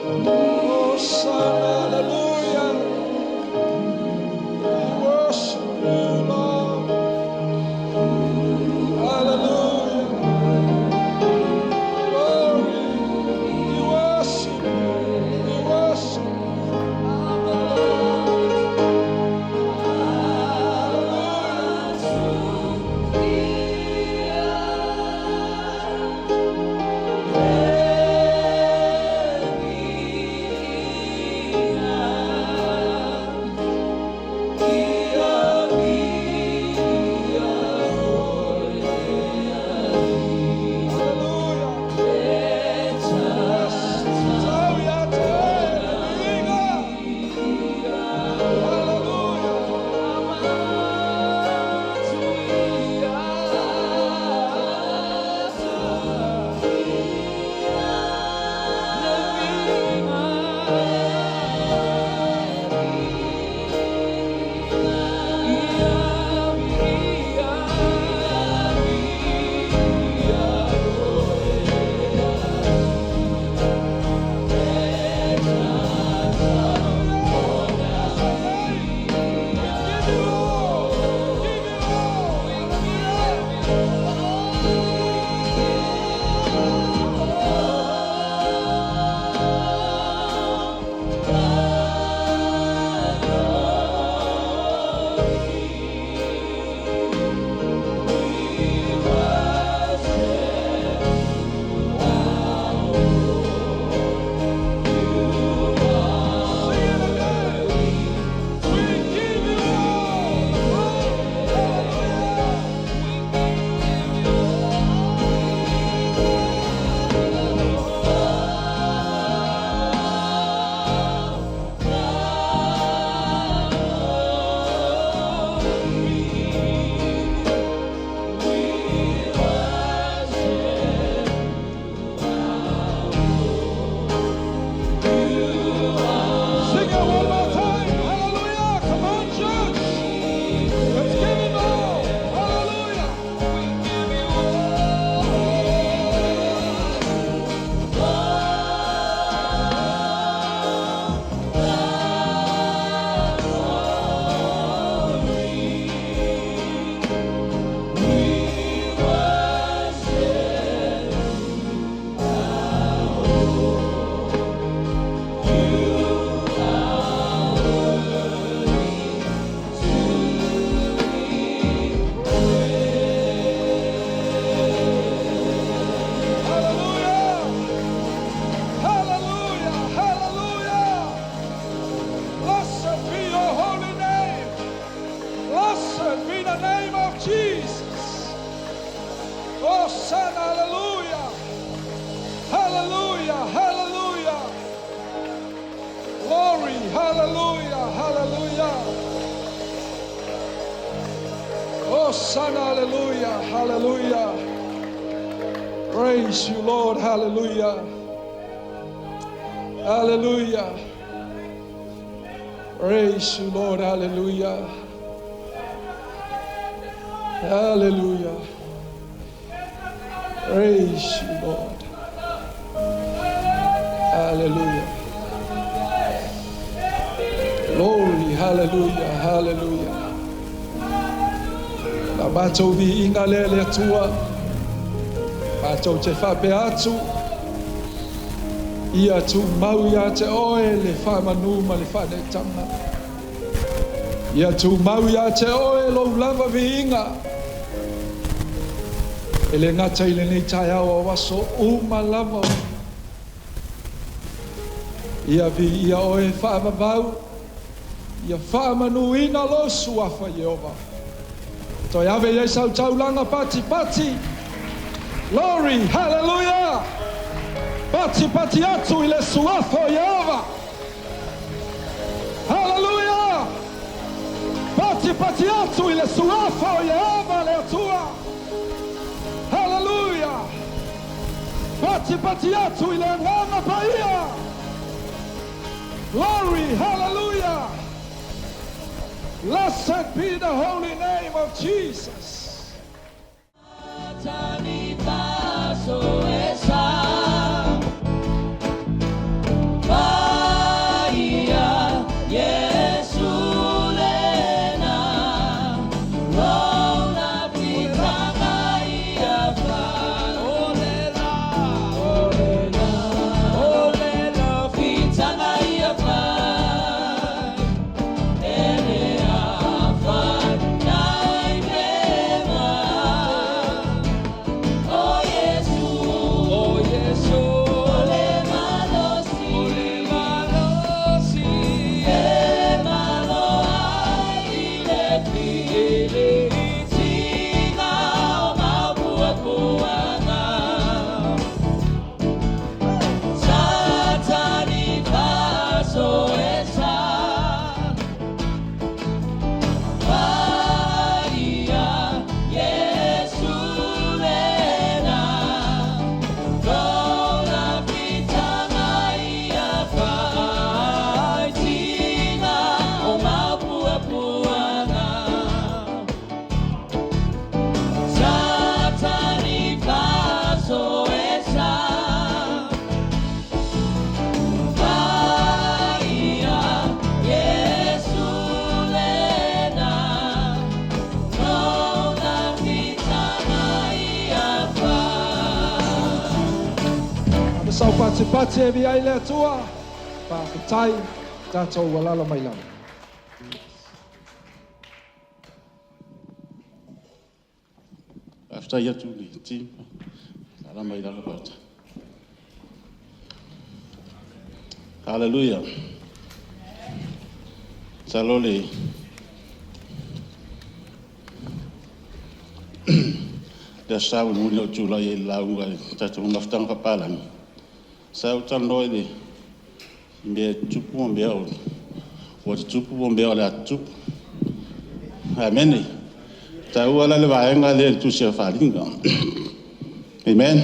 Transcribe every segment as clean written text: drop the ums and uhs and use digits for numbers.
Hosanna, hallelujah. We worship you, Lord. Hallelujah. Glory. We worship you. We worship you. Hallelujah. Yes. Tau ia te oe le viiga. Hallelujah. We give you all. Give you all. Hallelujah. Sing it again. We give you all the glory. Hallelujah. Sing it one more time. Hallelujah. Come on, church. Let's give him all. Hallelujah. We give you all. Hallelujah. Hallelujah. Hallelujah. Blessed be your holy name. Blessed be the name of Jesus. Hosanna, hallelujah. Hallelujah. Hallelujah. Glory. Hallelujah. Hallelujah. Hosanna, hallelujah. Hallelujah. Praise you, Lord. Hallelujah. Hallelujah. Praise you, Lord. Hallelujah. Hallelujah. Praise you, Lord. Hallelujah. Glory. Hallelujah. Hallelujah. La matou viiga lea i le Atua. Matou te faapea atu. Ia tumau ia te oe le faamanu ma le faaneetaga. Ia tumau ia te oe lou lava viiga. E le gata i lenei taeao a o aso uma lava. Ia viia oe faavavau. Ia faamanuina lou suafa Ieova. Toe ave i ai sau taulaga patipati. Glory, hallelujah. Patipati atu i le suafa o Ieova. Hallelujah. Patipati atu i le suafa o Ieova le Atua. Hallelujah. Patipati atu i le Agaga Paia. Glory, hallelujah. Blessed be the holy name of Jesus. Tani paso esa. Saupatipati e viia ai le Atua. Faafetai, tatou alaala mai lalo. Faafetai atu i le team. Alaala mai lalo faafetai. Hallelujah. Masalo le Aso Sa mulimuli na ou tulai ai i le lauga i le tatou mafutaga faapalagi, sa ou talanoa i le mea e tutupu ma mea ua tutupu ma mea o le a tutupu. Amene. E taua la le vaega lea i le Tusi o Faaaliga. Amen.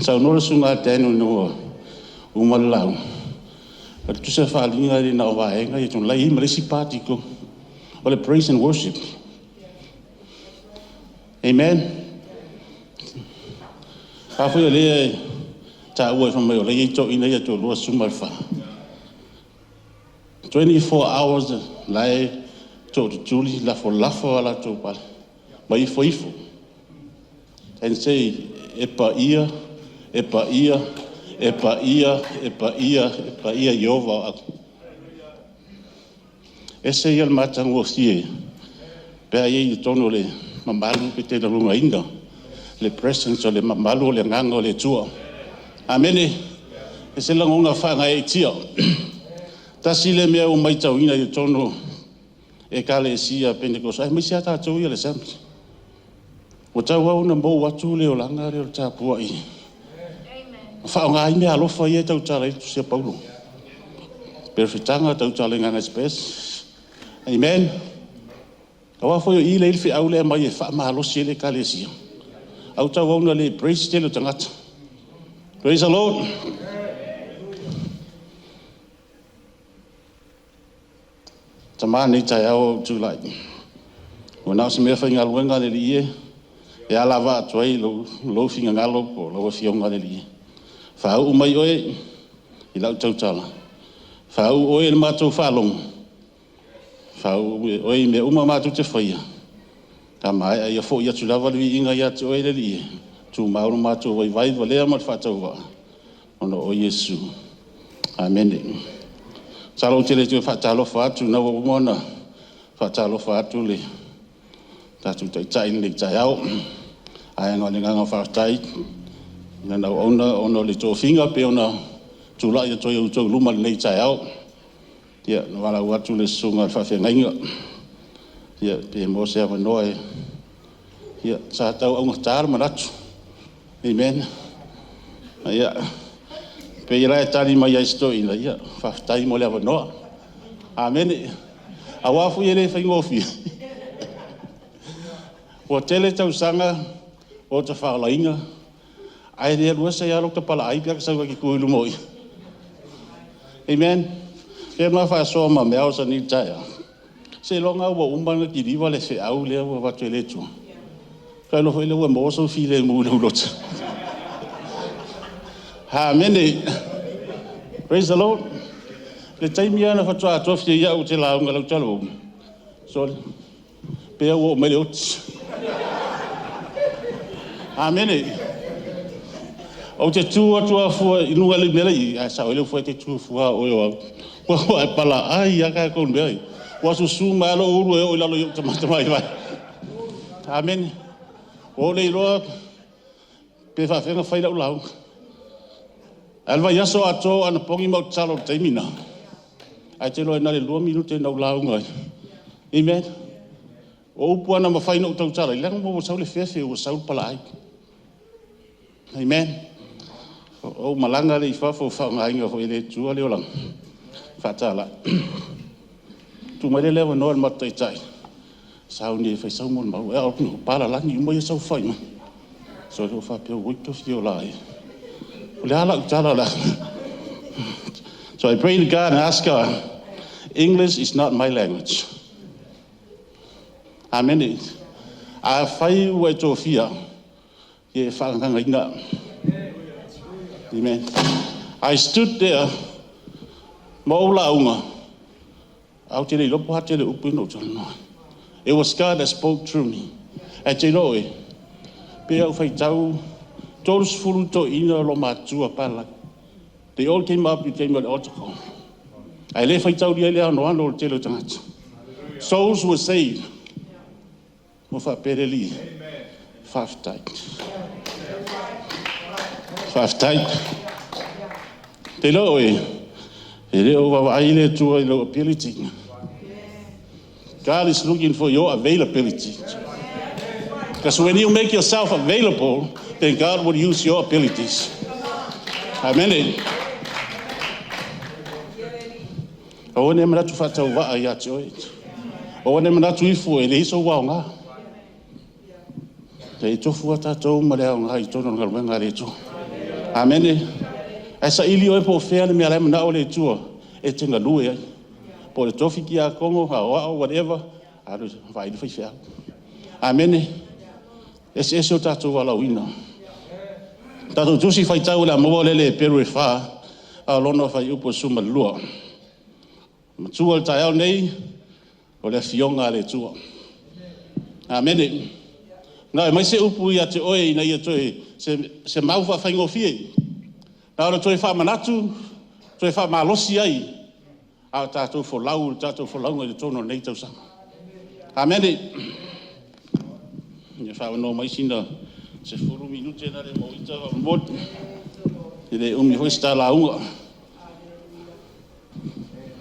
Saunoa le Susuga ia Daniel ina ua uma le lauga, o le Tusi o Faaaliga e le na o vaega ia e i ai ma le isi part i totonu, o le praise and worship. Amen. A foi o lea e taua fai mai o lea e i ai toeaiina ia e toalua Susuga ma le Fa, 24 hours la e tootutuli lafolafo a latou pale ma ifoifo and say, “E paia, e paia, e paia, e paia, e paia Ieova o Apu.” E ese ia o le matagofie pe a i ai i totonu o le mamalu pe te launaina le presence o le mamalu o le Agaga o le Atua. Amene. E ese le lagona faagaeetia. Tasi lea mea ua matauina i totonu o Ekalesia Pentekosta aemaise lava tatou ia o le Assembly, ua tauau ina mou atu le olaga lea o le tapuai ma faaaoga ai meaalofa ia e tautala ai le tusi a Paulo. Perofetaga, tautala i gagaepesi. Amen. Aua foi o i lea e i ai le feau lea e aumai e faamalosi ai le Ekalesia, ae ua tauau ina le embrace le tele o tagata. Praise the Lord. Tama i lenei taeao ua ou tulai, ua na o se meafaigaluega le Alii e, e alavaa atu ai i lou finagalo po o lau Afioga le Alii e. Faauu mai oe i lau tautala, faauu oe i le matou faalogo, faauu oe i mea uma matou te faia, a maea, ia foi atu lava le viiga ia te oe le Alii e, tumau lo matou vaivai valea ma le faatauvaa ona o oe Iesu. Amene. Masalo ou te le toe faatalofa atu, o lena ua uma ona faatalofa atu le tatou Taitai i lenei taeao. Ae na o le agaga faafetai i lana auauna ona o le tofiga pei ona tulai atu ai i outou luma i lenei taeao. Ia, na valaau atu le susuga i le faafeagaiga pe maua se avanoa. Ia, sa tau augata le manatu. Amen. Ia, pei la e tali mai ai i si toeaina, ia, faafetai mo le avanoa. Amene. Aua foi e le faigofie, ua tele tausaga o ota faolaina, ae le alu ese ai lava lota palaai pe a ota sau e tu i luma o ia. Amen. Pei ona faasoa ma Mel i le taeao, seiloga lava ua uma ona kiliva le feau lea ua avatu e le Atua, faatoa iloa foi lea ua maua sou filemu i lou loto. Amene. Praise the Lord. Le taimi lava na faatoa tofi ai au ou te lauga i lau talavou, sole, pei lava ua oo mai le oti. Amene. Ou te tu atu lava fua i luga i le mea la e i i, ae sao ai le au e te tu fua lava o oe o au. Ua e palaai lava tatou i le mea ia. Ua susu mai lava lou ulu e oo i lalo i ou tamatamaivai. Amene. Ua ou le iloa pe faapefea ona fai lau lauga. Ae o le vaiaso atoa o anapogi ma ou tatalo i le taimi lena, ae ou te iloa na o le 2 minute na ou lauga ai. Amen. O upu lava na mafai ona ou tautala ai, leaga ua sau le fefe ua sau le palaai. Amen. O ou malaga lea i fafo ua faaaogaina foi e le Atua le olaga faatalai. Tuu mai lea o le avanoa i le matou Taitai, sauni e fai sau molimau. Ae o papalagi uma ia e saofafai mai. Sole, ou faapea, oi tofi ola e, o le a lau tala o le a… So I pray to God and ask God, English is not my language. Amene. Afai ua e tofia au, ia e faagagaina au. Amen. I stood there ma ou lauga, ae ou te le iloa po o le a tele o upu ia na ou talanoa ai. It was God that spoke through me. Ae te iloa ʻoe, pei a ou faitau 30 toeaiina loomatutua palagi. They all came up i le taimi o le altar call. Ae le faitaulia ai le anoano o le tele o tagata. Souls were saved. Ua faapea le Alii, faafetai. Faafetai. Te iloa oe, e le o vaavaai le Atua i lou ability. God is looking for your availability. Because when you make yourself available, then God will use your abilities. Amen. Aua ne manatu faatauvaa ia te oe. Aua ne manatu ifo e leai sou aoga. E tofu a tatou ma le aoga i totonu o le galuega a le Atua. Amene. Ae saili oe po o fea le mea la e manao le Atua e te galue ai. Po o le tofi tiakono, aoao, whatever, alu e vaai le faifeau. Amene. E eseese o tatou valaauina. Tatou tusi faitau o le a maua lele e Heperu e 4, a o lona fuaiupu e 12. Matua o le taeao nei, o le afioga a le Atua. Amene. Na e mai se upu ia te oe ina ia toe se mau faafaigofie. Na ona toe faamanatu, toe faamalosi ai, a o tatou folau, le tatou folauga i totonu o lenei tausaga. Amene. Ia faaaunoa mai sina 10 minute na le maua faamolemole. E le umi foi se ta lauga.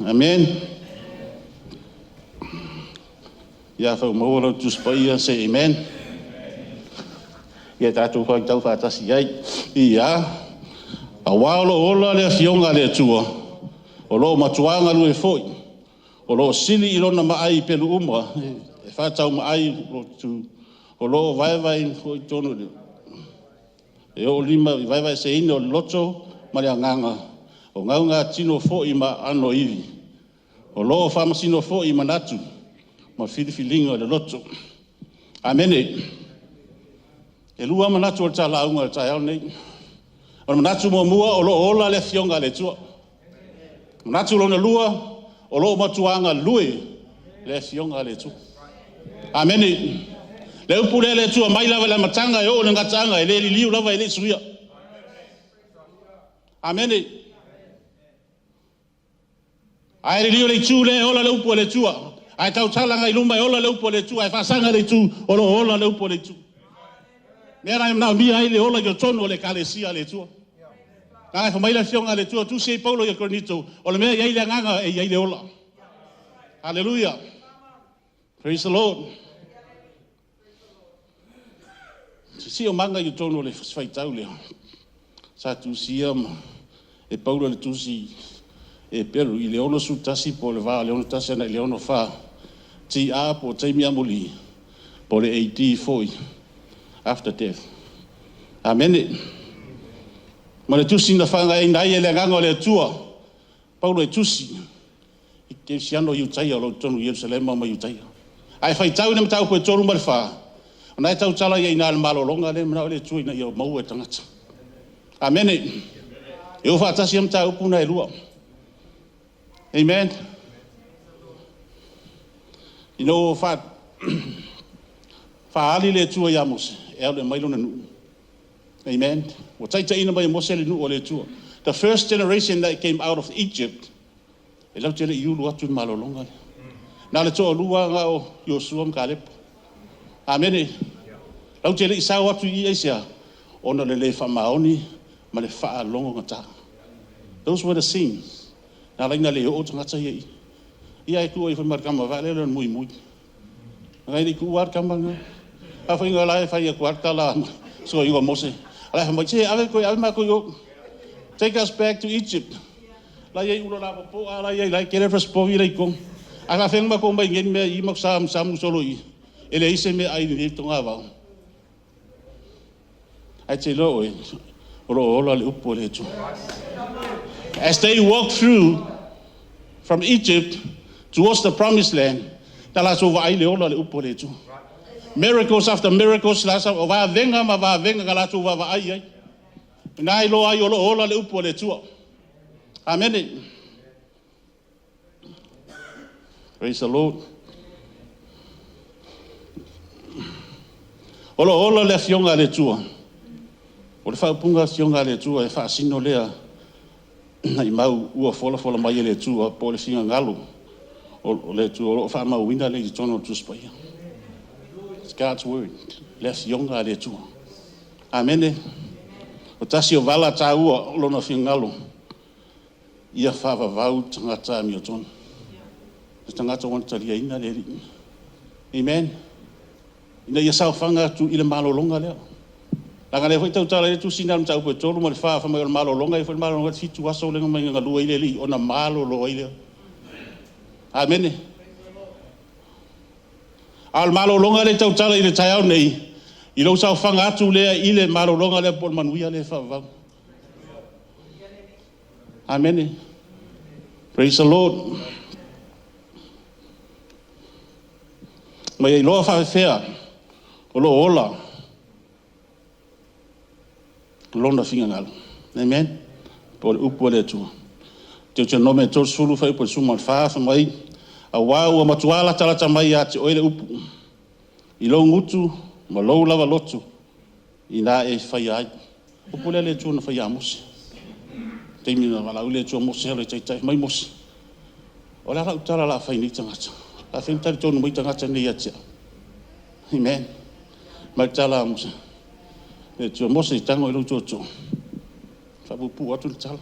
Amen. Ia maua lau Tusi Paia, say amen. Ia tatou faitau faatasi ai. Ia, aua o lo o ola le afioga a le Atua, o lo o matuā galue foi, o lo o sili i lona maai i pelu uma, e faataumaai o lo o vaevaeina foi i totonu e oo lima i vaevaeseina o le loto ma le agaga, o gaogatino foi ma aano o ivi, o lo o faamasino foi i manatu ma filifiliga o le loto. Amene. E lua manatu o le ta lauga i le taeao lenei. O le manatu muamua, o lo o ola le afioga a le Atua. Manatu lona lua, o lo o matua galue le afioga a le Atua. Amene. Le upu lea le Atua mai lava i le amataga e oo i le gataaga, e le liliu lava e le i suia. Amene. Ae liliu i le itu lea e ola le upu a le Atua. Ae tautala agai i luma e ola le upu a le Atua. Ae faasaga i le itu o lo o ola le upu a le Atua. Mea la e manaomia ai le ola i totonu o le ekalesia a le Atua. Na e mai le afioga a le Atua, tusi ai Paulo ia Korinito, o le mea e i ai le agaga e i ai le ola. Hallelujah. Praise the Lord. Sisi o maga i totonu o le faitau lea. Sa tusia ma e Paulo le tusi e Peru i le 61 po o le va o le 61 ana i le 64. TA po o taimi amuli, po o le AD foi, after death. Amene. Ma le tusi na whangaina ai e le agaga o le Atua, Paulo e tusi, i kerisiano i Iutaia o lo o totonu i Ierusalema ma Iutaia. Ae faitau i le mataupu e 3 ma le 4, ona e tautala ia ina le malologa lea manao le Atua ina ia maua e tagata. Amene. E o faatasi ia mataupu na e lua. Amen. Ina ua faaali le Atua ia Mose, e alu e mai lona nuu. Amen. Ua taitaiina mai e Mose le nuu o le Atua. The first generation that came out of Egypt, e lau te le i ulu atu i le malologa lea. Na le toalua nga o Iosua ma Kalepa. Amene. Lau te le i sao atu i aisea, ona le le faamaoni ma le faalogo gata. Those were the sins. Na laina le o tagata ia i. Ia e tua i fai kama va le le mui mui. Ngai ni ku ar kama nga. A fai nga la e fai aku ar tala so i Mose. Ala fai mai se ave ko ave ma ko yo. Take us back to Egypt. La ia ulo la po ala ia la kere fas po i ko. A fa ma ko mai ngen me i ma sa sa mu solo i. Ele i se me ai ni tonga va. Ai te lo o lo ola le upu le tu. As they walked through from Egypt towards the promised land, ta la so vai le ola le upu le tu. Miracles after miracles, la sa o va venga ma va venga ka la tu va va ai ai. Na i lo ai o lo ola le upu le tu. Amen. Praise the Lord. O lo ola le afioga a le Atua. O le faaupuga Afioga a le Atua e faasino lea maimau ua folafola mai e le Atua po o le finagalo o le Atua o lo o faamauina lea i totonu o le Tusi Paia. It's God's word, le Afioga a le Atua. Amene. O tasi o vala taua o Lona finagalo, ia faavavau tagata amiotonu, le tagata ua na taliaina le Alii. Amen. Ina ia saofaga atu i le malologa lea. Leaga o lea foi e tautala ai le tusi lena i le mataupu e 3 ma le 4, fai mai o le malologa, e i ai foi le malologa e 7 aso lea na fai mai na galue ai le Alii ona malolo ai lea. Amene. A o le malologa lea e tautala i le taeao lenei, i lou saofaga atu lea i le malologa lea po o le manuia lea e faavavau. Amene. Praise the Lord. Ma ia iloa faapefea o lo o ola Lona finagalo. Amen. Po o le upu a le Atua. Deuteronome 30 fuaiupu e 14 fai mai, aua ua matua latalata mai ia te oe le upu, i lou gutu ma lou lava loto ina e faia ai. O le upu lea a le Atua na fai ia Mose. O le taimi na valaau ai le Atua ia Mose e alu e taitai. Fai mai Mose, o le a lau tala o le a fai i nei tagata? O le a fea ona talitonu mai tagata nei ia te au? Amen. Fai mai le tala a Mose, le Atua, Mose tago i lou tootoo, faapuupuu atu le tala.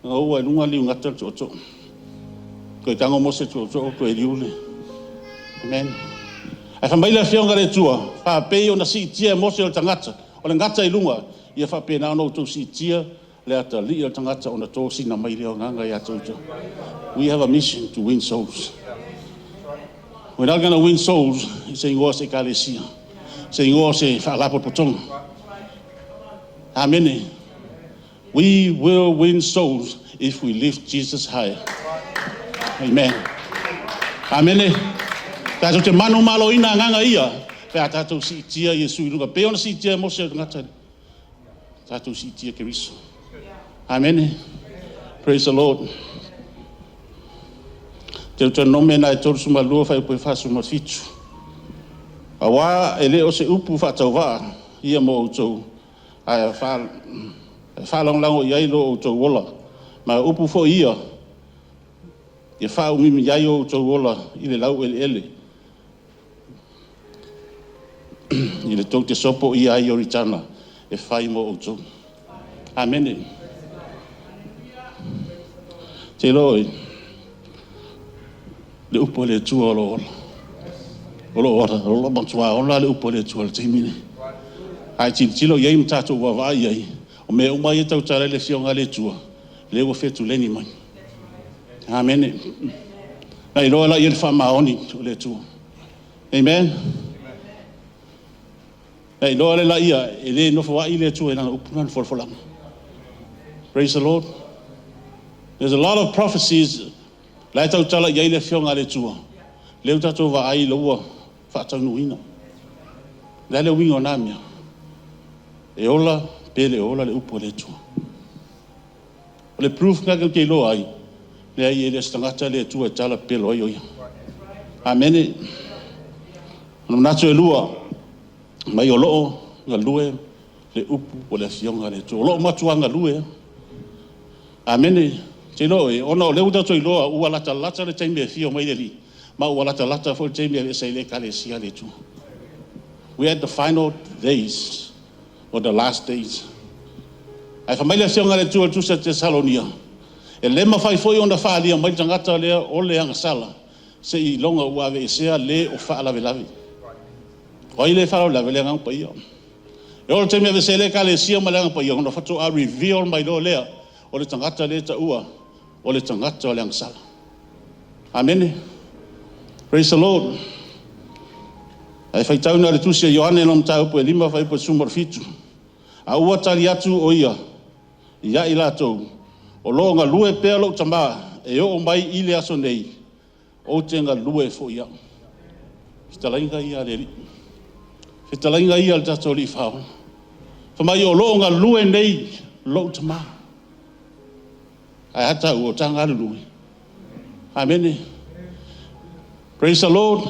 Na ua i luga liugata le tootoo. Toe tago Mose i le tootoo toe liu le… Amen. Ae fai mai le Afioga a le Atua, faapei ona siitia e Mose le tagata, o le gata i luga, ia faapena ona outou siitia le atalii o le tagata ona tosina mai lea o agaga ia te outou. We have a mission to win souls. We're not going to win souls i se igoa o se ekalesia, se igoa o se faalapotopotoga. Amene. We will win souls if we lift Jesus higher. Amen. Amene. Tatou te manumaloina agaga ia pe a tatou siitia Iesu i luga. Pei ona siitia e Mose le tagata, tatou siitia Keriso. Amene. Praise the Lord. Deuteronome na e 32 fuaiupu e 47. Aua e le o se upu faatauvaa ia mo outou, ae faalagolago i ai lo outou ola. Ma o upu foi ia, ia faaumiumi ai o outou ola i le laueleele, i le tou te sopoia ai Ioritana e fai mo outou. Amene. Te iloa oi, le upu a le Atua o lo o ola. O lo o ola, o lo o matua ola le upu a le Atua i le taimi lenei. A e tilotilo i ai ma tatou vaavaai i ai, o mea uma ia e tautala ai le Afioga a le Atua, lea ua fetuleni mai. Amene. Na iloa la ia le faamaoni o le Atua. Amen. Na iloa le laia e le nofo ai le Atua i lana upu ma lana folafolaga. Praise the Lord. There's a lot of prophecies la e tautala i ai le Afioga a le Atua. Lea ua tatou vaai ua faataunuuina. Le a le uiga o na mea? E ola pe le ola le upu a le Atua. O le proof na te iloa ai, leai e le o se tagata le Atua e tala pepelo ai o ia. Amene. O le manatu e lua, mai o loo galue le upu o le Afioga a le Atua. O loo matua galue lava. Amene. Te iloa oe, ona o lea ua tatou iloa ua latalata le taimi e afio mai le Alii, ma ua latalata foi le taimi e aveese ai le ekalesia a le Atua. We are at the final days, or the last days. Ae fai mai le Afioga a le Atua i le tusi a Tesalonia, e le mafai foi ona faaalia mai le tagata lea o le agasala, se i iloga ua aveesea le o faalavelave. O ai le faalavelave? Le Agaga Paia. E oo i le taimi e aveese ai le ekalesia ma le Agaga Paia, ona faatoa reveal mai loa lea o le tagata lea e taua o le tagata o le agasala. Amene. Praise the Lord. Ae faitauina le tusi a Ioane lona mataupu e 5 fuaiupu e 17. A ua tali atu o ia ia i latou, o lo o galue pea lou tama e oo mai i le aso nei, ou te galue foi au. Fetalaiga ia a le Alii. Fetalaiga ia a le tatou Alii Faaola. Fai mai o lo o galue nei lou tama. Ae a tāua o tā galulue. Amene. Praise the Lord.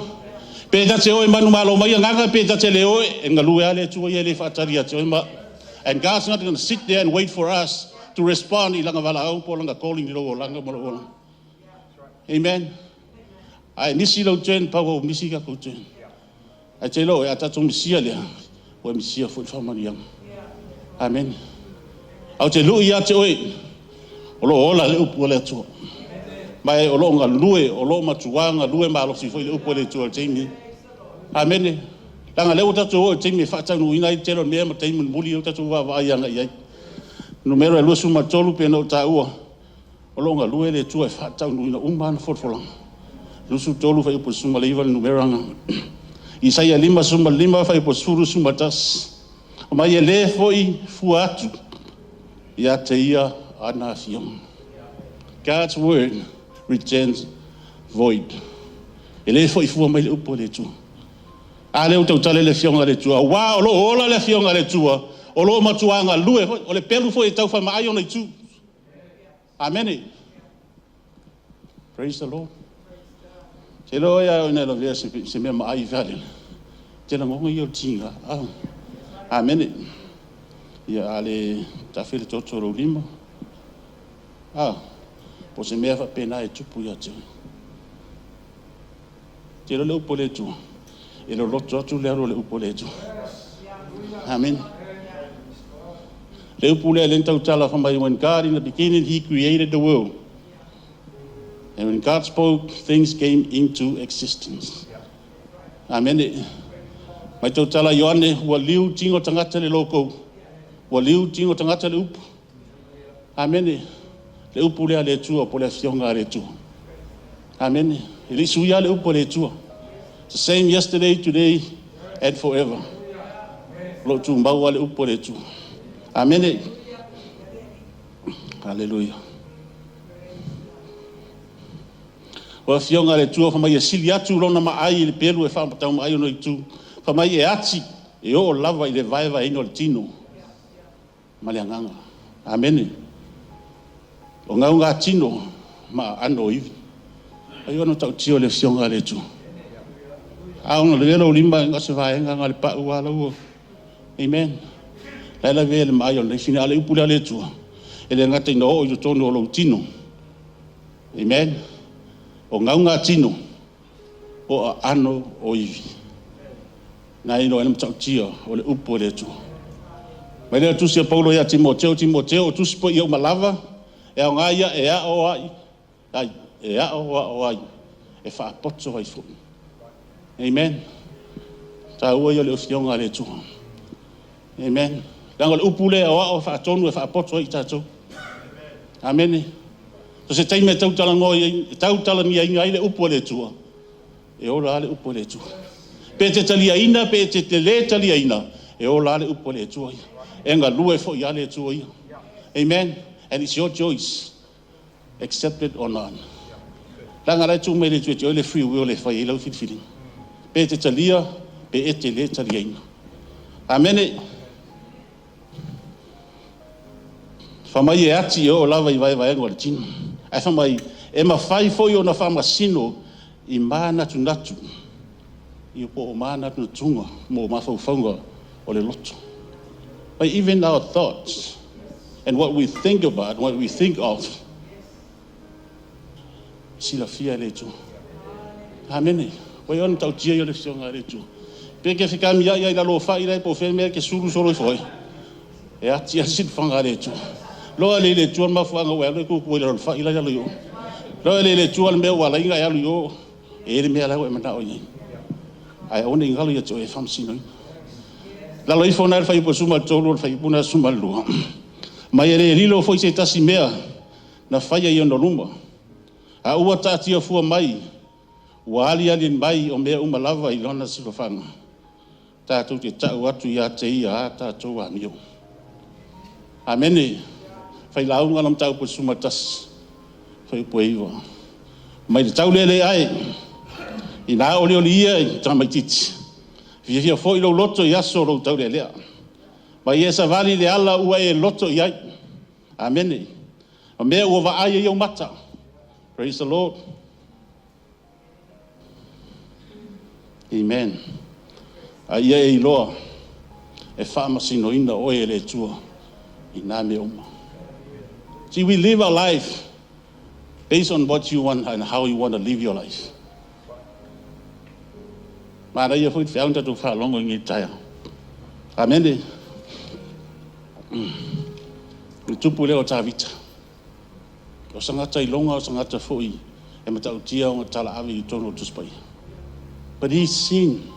Pe ta te o e manumalo mai agaga, pe ta te le o e galue a le Atua ia e le faatali ia te oe ma. And God's not going to sit there and wait for us to respond i lana valaau po o lana calling i lou olaga ma lou olaga. Amen. Ae misi lau turn pau ua misi tatou turn. Ae te iloa oe a tatou misia lea, ua e misia foi le faamanuiaga. Amene. Ae ou te lui ia te oe, o lo o ola le upu a le Atua. Ma o lo o galue, o lo o matua galue malosi foi le upu a le Atua i le taimi lenei. Amene. Leaga o lea ua tatou oo i le taimi e faataunuuina ai le tele o mea ma taimi mulimuli lea ua tatou vaavaai agai i ai. Numera e 23 pei ona ou taua, o lo o galue le Atua e faataunuuina uma ana folafolaga. 23 fuaiupu 19 le numera lena. Isaia 55 fuaiupu 10, 11. Fai mai e le foi fua atu ia te ia ana afioga. God's word returns void. E le foi fua mai le upu a le Atua. A lea ua tautala le Afioga a le Atua, aua o lo o ola le Afioga a le Atua, o lo o matua galue foi, o le pelu foi e tau faamaai ona itu. Amene. Praise the Lord. Se iloa oe a oo ina e lavea i se mea maai foi lele, e te lagona ia o le tiga. Amene. Ia a le tafe le toto o lou lima, po o se mea faapena e tupu ia te oe. Te iloa le upu a le Atua, e loloto atu le alu a le upu a le Atua. Amene. Le upu lea lea na tautala fai mai, when God in the beginning, He created the world. And when God spoke, things came into existence. Amene. Mai tautala Ioane, ua liu tino tagata i le logo. Ua liu tino tagata i le upu. Amene. Le upu lea a le Atua, po o le afioga a le Atua. Amene. E le i suia le upu a le Atua. It's the same yesterday, today, and forever. O lo o tumau lava le upu a le Atua. Amene. Aleluia. O afioga a le Atua fai mai e sili atu lona maai i le pelu e faamataumaai ona itu. Fai mai e ati e oo lava i le vaevaeina o le tino ma le agaga. Amene. O gaugatino ma aano o ivi. Ai ona tautia o le afioga a le Atua. A ona lavea lou lima na o se vaega na o le pau lava lau. Amen. La e lavea le maai o le isi, a o le upu lea a le Atua, e le gata ina oo i totonu o lou tino. Amen. O gaugatino o aano o ivi. Na iloa ai le matautia o le upu a le Atua. Mai lea tusi a Paulo ia Timoteo, Timoteo o tusi paia uma lava, e aoga ia e ao ai, ai, e ao ao ai, e faapoto ai foi. Amen. Taua ia o le afioga a le Atua. Amen. Leaga o le upu lea o ao faatonu e faapoto ai i tatou. Amene. So se taimi e tautalagiaina ai le upu a le Atua, e ola lava le upu a le Atua. Pe te taliaina, pe te le taliaina, e ola lava le upu a le Atua ia. E galue foi lava le Atua ia. Amen. And it's your choice. Accept it or not. Leaga la e tuu mai le Atua te oe le free will e fai ai lau filifiliga. Pe te talia, pe e te le taliaina. Amene. Fai mai e ati e oo lava i vaevaega o le tino. Ae fai mai, e mafai foi ona faamasino i manatunatu, ia po o manatunatuga mo mafaufauga o le loto. But even our thoughts and what we think about, what we think of, silafia e le Atua. Amene. Ua ia ona tautia ia o le afioga a le Atua. Pe ke fekamia ia i lalo o fai lai po o fea mea ke sulu solo ifo ai. E ati a silafaga a le Atua. Loa le le Atua le mafuaaga ua e alu e kuku i lalo o le fai la i lalo i o. Loa le le Atua le mea ua ala ai ona e alu i o, e i ai le mea la ua e manao i ai. Ae aua ne i galo ia te oe e faamasinoina. Lalo ifo na le fuaiupu 13 o le fuaiupu na 12. Mai e le lilo foi se tasi mea na faia i ona luma. A ua taatia fua mai, ua aliali mai o mea uma lava i lona silafaga. Tatou te tau atu ia te ia a tatou amio. Amene. Failauga na mataupu 11, fuaiupu e 9. Mai le taulele ae, ina olioli ia i tamaitiiti. Fiafia foi lou loto i aso o lou taulealea. Ma ia e savali le ala ua e loto i ai. Amene. O mea ua vaai ai ou mata. Praise the Lord. Amen. A ia e iloa, E faamasinoina oe e le Atua i na mea uma. See, we live our life based on what you want and how you want to live your life. Manaia foi le feau na tatou faalogo i lenei taeao. Amene. Le tupu lea o Tavita. O se tagata iloga, o se tagata foi e matautia ona talaave i totonu o le Tusi Paia. But he sinned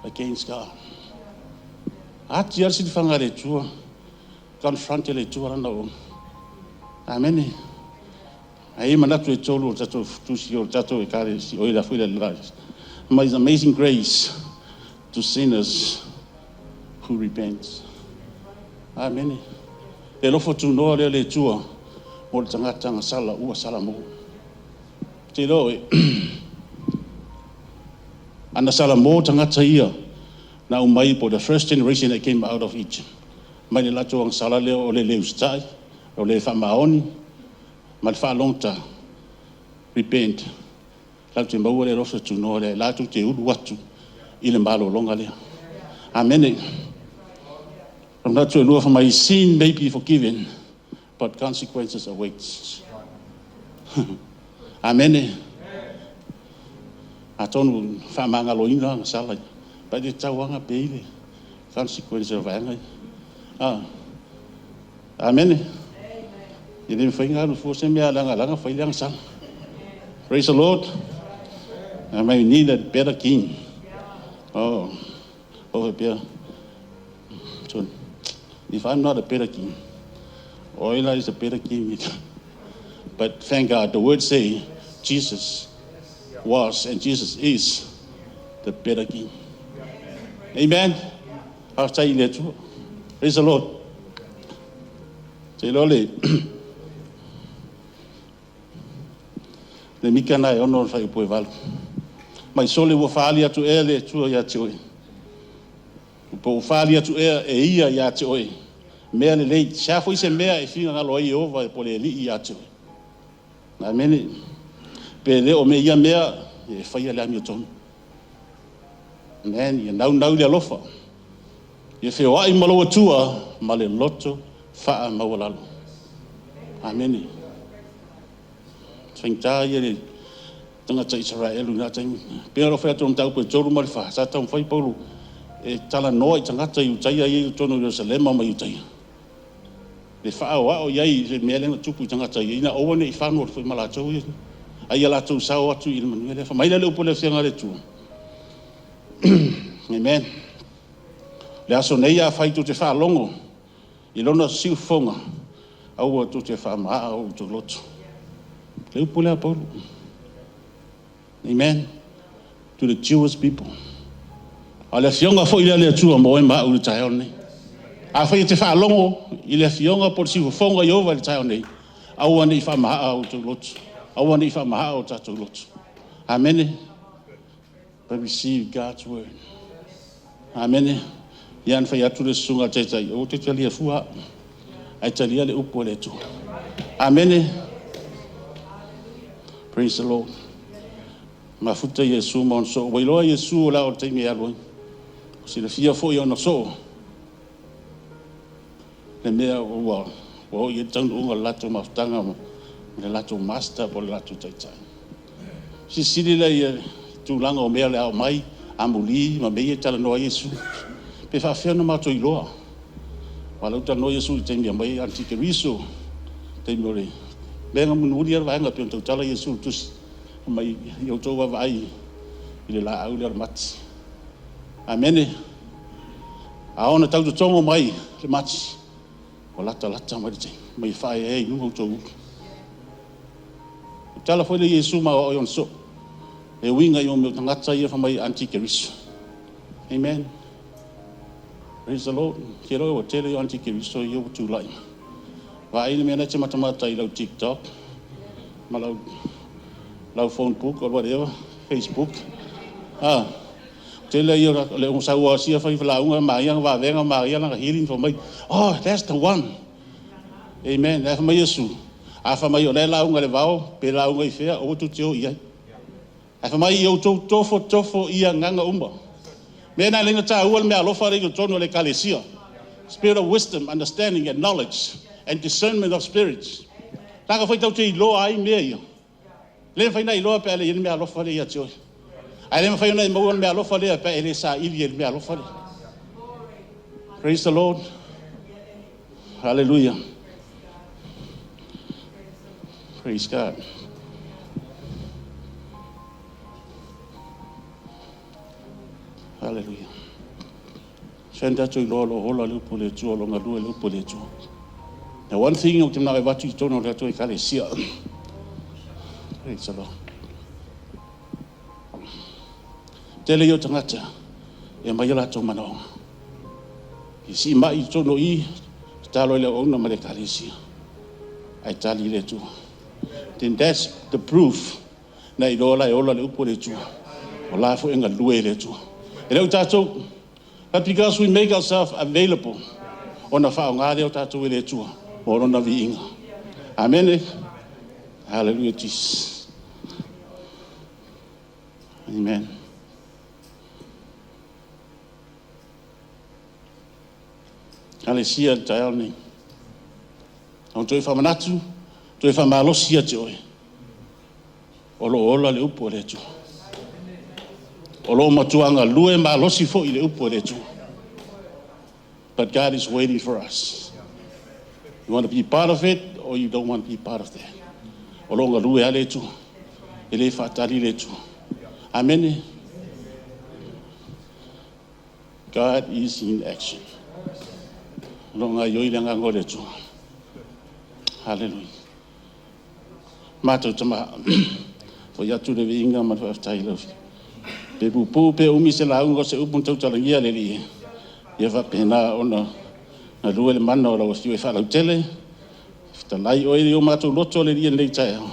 against God. Ati lava le silifaga a le Atua, confront e le Atua lana auauna. Amene. Ae i ai manatu e tolu o le tatou tusi o le tatou Ekalesia, oi le foi le My amazing grace to sinners who repent. Amene. Le alofa tunoa lea o le Atua mo le tagata agasala ua salamo. Te iloa oe, ana salamo tagata ia na aumai po the first generation that came out of Egypt. Mai le latou agasala lea o le le usitai, o le faamaoni, ma le faalogota, repent. Latou te maua le alofa tunoa lea, latou te ulu atu i le malologa lea. Amene. O le manatu e lua fai mai, sin may be forgiven, but consequences await. Amene. Atonu faamagaloina agasala, pa le tauaga pe i le consequence o vaega ia. Ah. Amene. E le mafai ona alu fua se mea lagalaga fai le agasala. Praise the Lord. I may need a better king. Oh, over here. So, if I'm not a better king, Oila is a better king. But thank God, the word say Jesus was and Jesus is the better king. Amen. Faafetai i le Atua. Praise the Lord. Te iloa le mika na e 6 o le fuaiupu e 8. Mai sole ua faaali atu ea le Atua ia te oe. Po ua faaali atu ea e ia ia te oe. Mea lelei. Se a foi se mea e finagalo ai Ieova po o le Alii ia te oe. Amene. Pe le o me ia mea e faia le amiotonu. Amen. Ia naunau i le alofa. Ia feoai ma lou Atua ma le loto faamaualalo. Amene. Faigata ia le tagata Isaraelu i na taimi. Pei ona fai atu o le mataupu e 3 ma le 4, sa taumafai Paulo e talanoa i tagata Iutaia ia i totonu o Ierusalema ma Iutaia. Le faaoao i ai i le mea lea na tupu i tagata ia, ina aua ne i fano atu foi ma latou ia, a ia latou sao atu i le manuia lea. Fai mai lea le upu a le Afioga a le Atua. Amen. Le aso nei afai tou te faalogo i lona siufofoga, aua tou te faamaaa o outou loto. Le upu lea a Paulo. Amen. To the Jewish people. A le afioga foi lea a le Atua mo oe ma au i le taeao lenei. Afai e te faalogo i le afioga po o le siufofoga o Ieova i le taeao nei, aua ne i faamaaa o outou loto. Aua ne i faamaaa o tatou loto. Amene. But receive God's word. Amene. Ia na fai atu le susuga a le taitai, aua te talia fua au, ae talia le upu a le Atua. Amene. Praise the Lord. Mafuta Iesu ma ona soo. Ua iloa Iesu o le a o le taimi e alu ai. Ua silafia foi ona soo le mea ua oo i ai le taunuuga o le latou mafutaga ma le latou master po o le latou taitai. Silisili lea i le tulaga o mea o le a aumai, amuli ma mea ia e talanoa ai Iesu. Pe faafefea ona matou iloa? Aua o lea ua talanoa Iesu i le taimi e aumai ai antikeriso, taimi o le mea na mulimuli lava le vaega pei ona tautala Iesu i le tusi, fai mai, ia outou vaavaai i le laau lea o le mati. Amene. A oo ina tau totogo mai le mati, ua latalata mai le taimi, ma ia faaeaea i luga outou ulu. O le tala foi lea a Iesu ma aoao i ona soo, e uiga i mea o tagata ia fai mai antikeriso. Amen. Praise the Lord. Te iloa ua tele antikeriso ia ua tulai. Vaai le mea na e te matamata i lau TikTok ma lau phone book or whatever, Facebook. Ah, tele ia le ogasaua sia fai lauga ma ia vavega ma ia lana healing fai mai, oh, that's the one. Amen. Ae fai mai Iesu, a fai mai o lea lauga le vao, pe lauga i fea, aua tou te o i ai. Ae fai mai ia outou tofotofo i agaga uma. Mea na le taua le meaalofa lea i totonu o le Ekalesia. Spirit of wisdom, understanding and knowledge and discernment of spirits. Leaga foi tatou te iloa ai mea ia. Le mafai ona iloa pe a leai le meaalofa lea ia te oe. Ae le mafai ona e maua le meaalofa lea pe a e le saili i le meaalofa lea. Praise the Lord. Hallelujah. Praise God. Hallelujah. Send tatou iloa o lo o ola le upu a le Atua, o lo o galue le upu a le Atua. Now one thing ou te manao e avatu i totonu o le tatou Ekalesia. Praise the Lord. Tele ia o tagata e aumai o latou manaoga. I sii mai i totonu o i, tatalo i le auauna ma le Ekalesia. Ae tali le Atua. Then that's the proof na iloa la e ola le upu a le Atua. O la foi e galue le Atua. E le o tatou, but because we make ourselves available, ona faaaoga lea o tatou e le Atua, mo lona viiga. Amen. Hallelujah, Jesus. Amen. Ekalesia le taeao nei. O toe faamanatu, toe faamalosi ia te oe. O lo o ola le upu a le Atua. O lo o matua galue malosi foi le upu a le Atua. But God is waiting for us. You want to be part of it or you don't want to be part of that. O lo o galue a le Atua. E le faatali le Atua. Amen. God is in action. O lo o gaoioi le agaga o le Atua. Hallelujah. Matou Tama, foi atu le viiga ma le faafetai lau pe puupuu pe umi se lauga o se upu na tautalagia le Alii. Ia faapena ona galue le mana o lau Afio e faalautele. Fetalai oe i o matou loto le Alii i lenei taeao.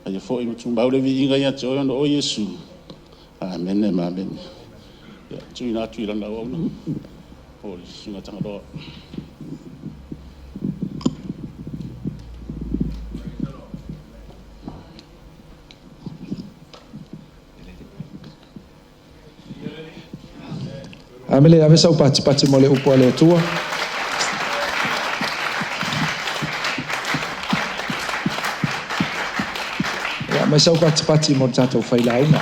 Aia foi ma tumau le viiga ia te oe ona o Iesu. Amene ma amene. Ia, tuuina atu i lana auauna. O le susuga Tagaloa. Amene ave sau patipati mo le upu a le Atua. Ia, mai sau patipati mo le tatou failauga.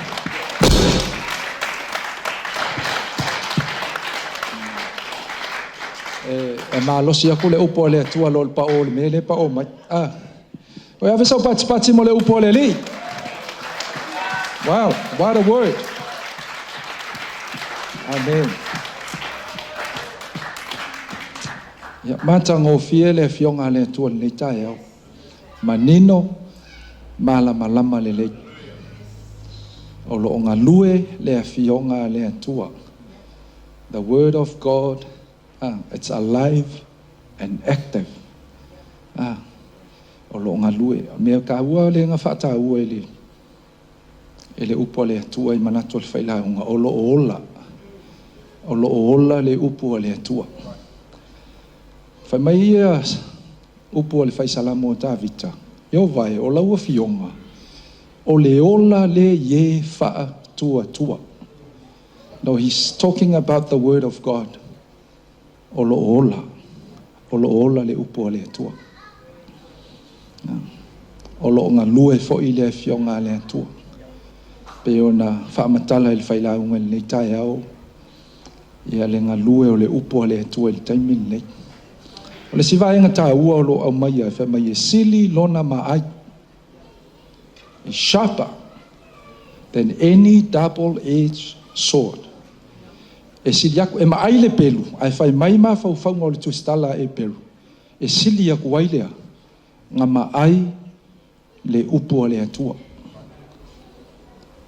E malosi aku le upu a le Atua lo le pa o le mea le pa o mai. Ah. O ave sau patipati mo le upu a le Alii. Wow, what a word. Amen. Ia, matagofie le afioga a le Atua i lenei taeao. Manino, malamalama lelei. O lo o galue le afioga a le Atua. The word of God, it's alive and active. O lo o galue. Mea taua le na faataua e le upu a le Atua i manatu o le failauga, o lo o ola. O lo o ola le upu a le Atua. Fai mai ia upu a le faisalamo o Tavita, Ieova e o lau afioga, o le ola le ie faatuatua. No, he's talking about the word of God. O lo o ola. O lo o ola le upu a le Atua. O lo o galue foi le afioga a le Atua. Pe ona faamatala i le failauga i lenei taeao, ia le galue o le upu a le Atua i le taimi lenei. O le isi vaega taua o lo o aumaia e fai mai e sili lona maai. Is sharper than any double-edged sword. E sili aku, e maai le pelu, ae fai mai mafaufauga o le tusitala e pelu. E sili aku ai lea, nga maai le upu a le Atua.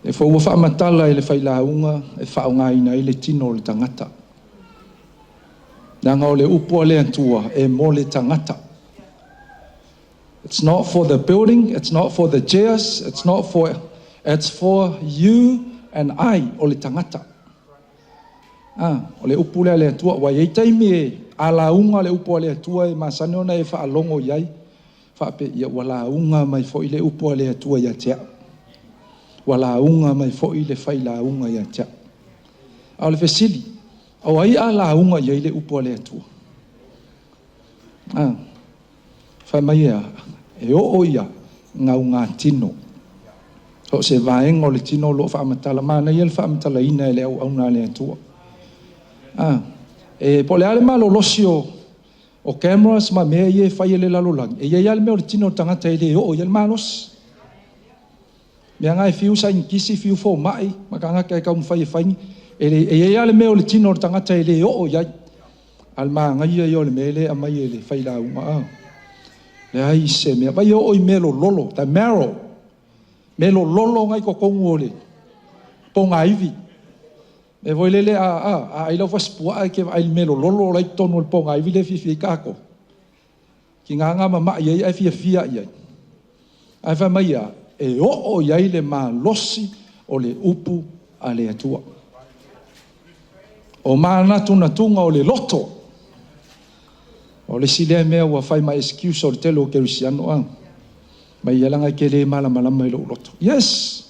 E fua ua faamatala i le failauga e faaaogaina ai le tino o le tagata. Leaga o le upu a le Atua e mo le tagata. It's not for the building, it's not for the chairs, it's not for, it's for you and I, o le tagata. Ah, o le upu lea a le Atua, ua i ai taimi e a lauga le upu a le Atua e masani ona e faalogo i ai, faape ia ua lauga mai foi le upu a le Atua ia te au. Ua lauga mai foi le failauga ia te au. A o le fesili, o ai a lauga i ai le upu a le Atua? A, fai mai e a? E oo ia gaugatino. O se vaega o le tino o lo o faamatala, manaia le faamatalaina e le auauna a le Atua. A, e po o le a le malolosi o cameras ma mea ia e fai e le lalolagi, e i ai lava le mea o le tino o le tagata e le oo i ai le malosi. Mea na e fiu saienitisi fiu fomai ma tagata e taumafai e fai, e i ai lava le mea o le tino o le tagata e le oo i ai. A o le manaia ia o le mea lea e aumai e le failauga. A, leai se mea. Vaai e oo i mea lololo, the marrow, mea lololo na e i totonu o le pogaivi. Mea foi lele a ai lau fasipuaa e te vaai i le mea lololo la e i totonu o le pogaivi lea e fiafia ai tatou. Tiga ona mamai ai ae fiafia lava i ai. Ae fai mai e a? E oo i ai le malosi o le upu a le Atua. O manatunatuga o le loto. O le isi lea mea ua fai ma excuse o le tele o kerisiano, a. Mai ia leaga e te le malamalama i lou loto. Yes!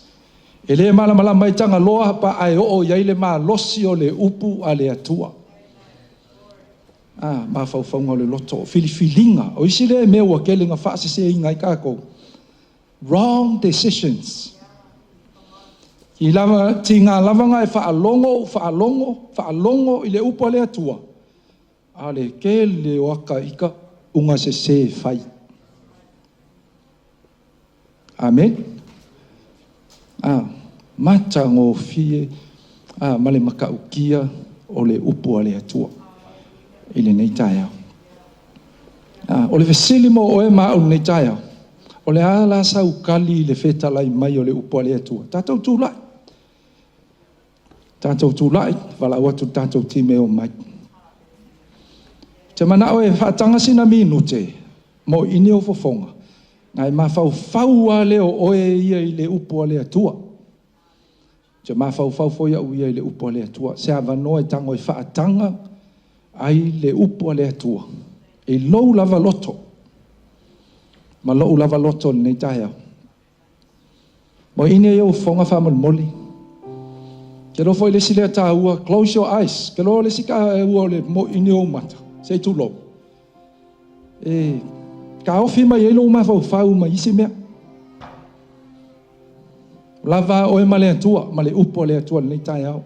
E le malamalama ai Tagaloa pa ae oo i ai le malosi o le upu a le Atua. A, mafaufauga o le loto, o filifiliga. O isi lea mea ua tele ina faaseseina ai tatou. Wrong decisions. I lava, tiga lava ona e faalogo ou faalogo, faalogo i le upu a le Atua, a o le tele o ata ita uga sese e fai. Amen. A, matagofie a, ma le matautia o le upu a le Atua i lenei taeao. A, o le fesili mo oe ma au i lenei taeao, o le a la sau tali i le fetalai mai o le upu a le Atua? Tatou tulai. Tatou tulai, valaau atu i le tatou team e omai. Ou te manao e faataga sina minute mo ini ou fofoga, na e mafaufau lava lea o oe ia i le upu a le Atua. Ou te mafaufau foi au ia i le upu a le Atua. Se avanoa e tago e faataga ai le upu a le Atua i lou lava loto ma lou lava loto i lenei taeao. Mo ini ai ou fofoga faamolemole. Te iloa foi le isi lea taua, close your eyes. Te iloa le isi taua o le moʻini o ou mata, se i tulou. E taofi mai ai lou mafaufau ma isi mea. Lava oe ma le Atua, ma le upu a le Atua i lenei taeao.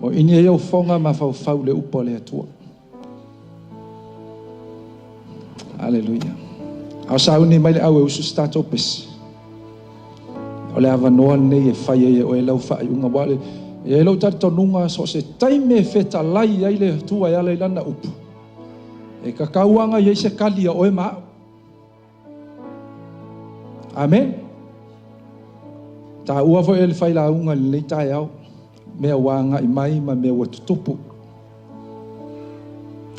Moʻini ai ou fofoga mafaufau i le upu a le Atua. Aleluia. A o sauni mai le au e usu se tatou pese. O le avanoa lenei e fai ai e oe lau faaiuga. Ua le, e i ai lou talitonuga so o se taimi e fetalai ai le Atua e ala i lana upu, e tatau lava ona i ai se tali a oe ma au. Amen. Taua foi e le failauga i lenei taeao, mea ua agai mai ma mea ua tutupu.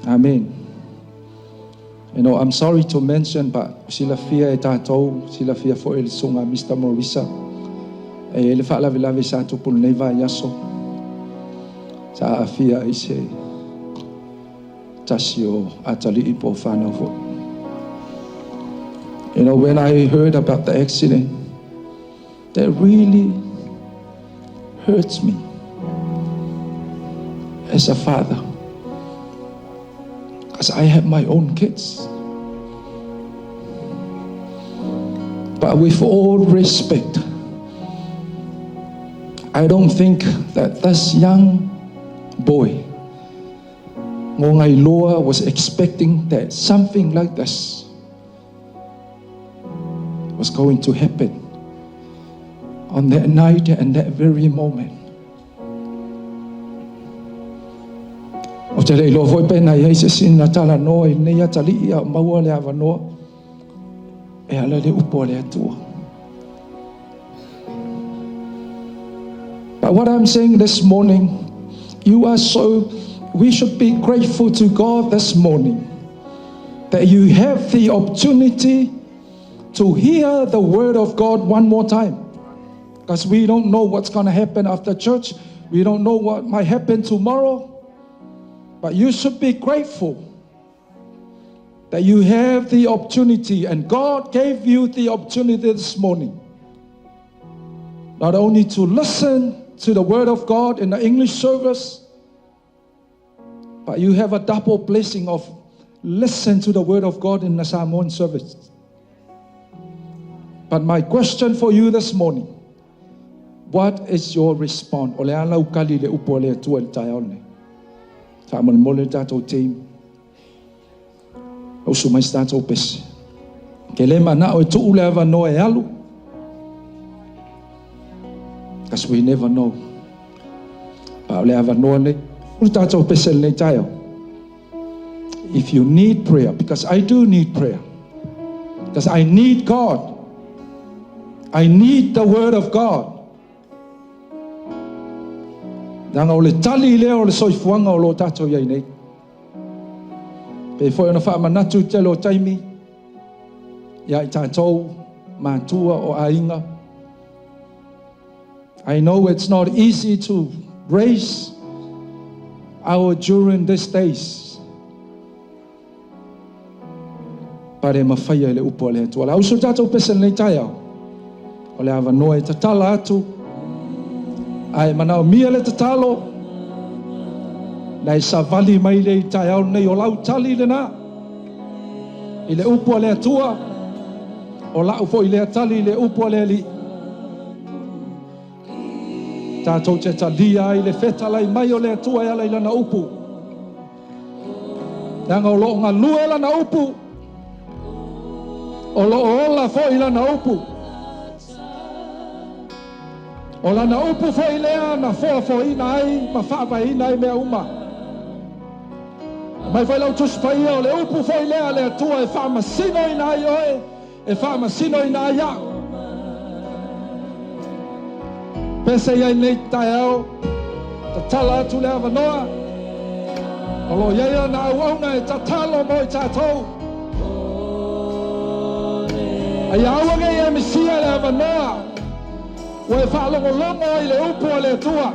Amen. I'm sorry to mention, but silafia e tatou, silafia foi e le susuga Mr. Morisa, e i ai le faalavelave sa tupu lenei vaiaso, sa aafia ai se tasi o atalii po o whanau foi. When I heard about the accident, that really hurts me as a father. Because I have my own kids. But with all respect, I don't think that this young boy, Ngongailoa, was expecting that something like this was going to happen on that night and that very moment. O te le iloa foi pe na i ai se isi na talanoa i lenei atalii a o maua le avanoa e ala le upu a le Atua. But what I'm saying this morning, we should be grateful to God this morning that you have the opportunity to hear the word of God one more time. Because we don't know what's going to happen after church. We don't know what might happen tomorrow. But you should be grateful that you have the opportunity, and God gave you the opportunity this morning, not only to listen to the Word of God in the English service, but you have a double blessing of listen to the Word of God in the Samoan service. But my question for you this morning, what is your response? O le a lau tali i le upu a le Atua i le taeao lenei? Faamolemole le tatou team, ausu mai se tatou pese. Ke le manao e tuu le avanoa e alu, because we never know. Pa o le avanoa nei, o le tatou pese lenei taeao. If you need prayer, because I do need prayer, because I need God. I need the Word of God. Leaga o le tali lea o le soifuaga o lo o tatou i ai nei. Pei foi ona faamanatu i le tele o taimi ia i tatou matua o aiga. I know it's not easy to raise our children these days. But e mafaia i le upu a le Atua. O le a usu le tatou pese lenei taeao. O le avanoa e tatala atu. A e manaomia le tatalo, na e savali mai lea i taeao lenei, o lau tali lena i le upu a le Atua, o lau foi lea tali i le upu a le Alii. Tatou te talia ai le fetalai mai o le Atua e ala i lana upu. Leaga o lo o galue lana upu, o lo o ola foi lana upu. O lana upu foi lea na foafoaina ai ma faavaeina ai mea uma. Mai foi lau Tusi Paia, o le upu foi lea a le Atua e faamasinoina ai oe, e faamasinoina ai au. Pese i ai nei taeao, tatala atu le avanoa, o lo o i ai ana auauna e tatalo mo i tatou. A ia aua nei e misia le avanoa, ua e faalogologo ai le upu a le Atua.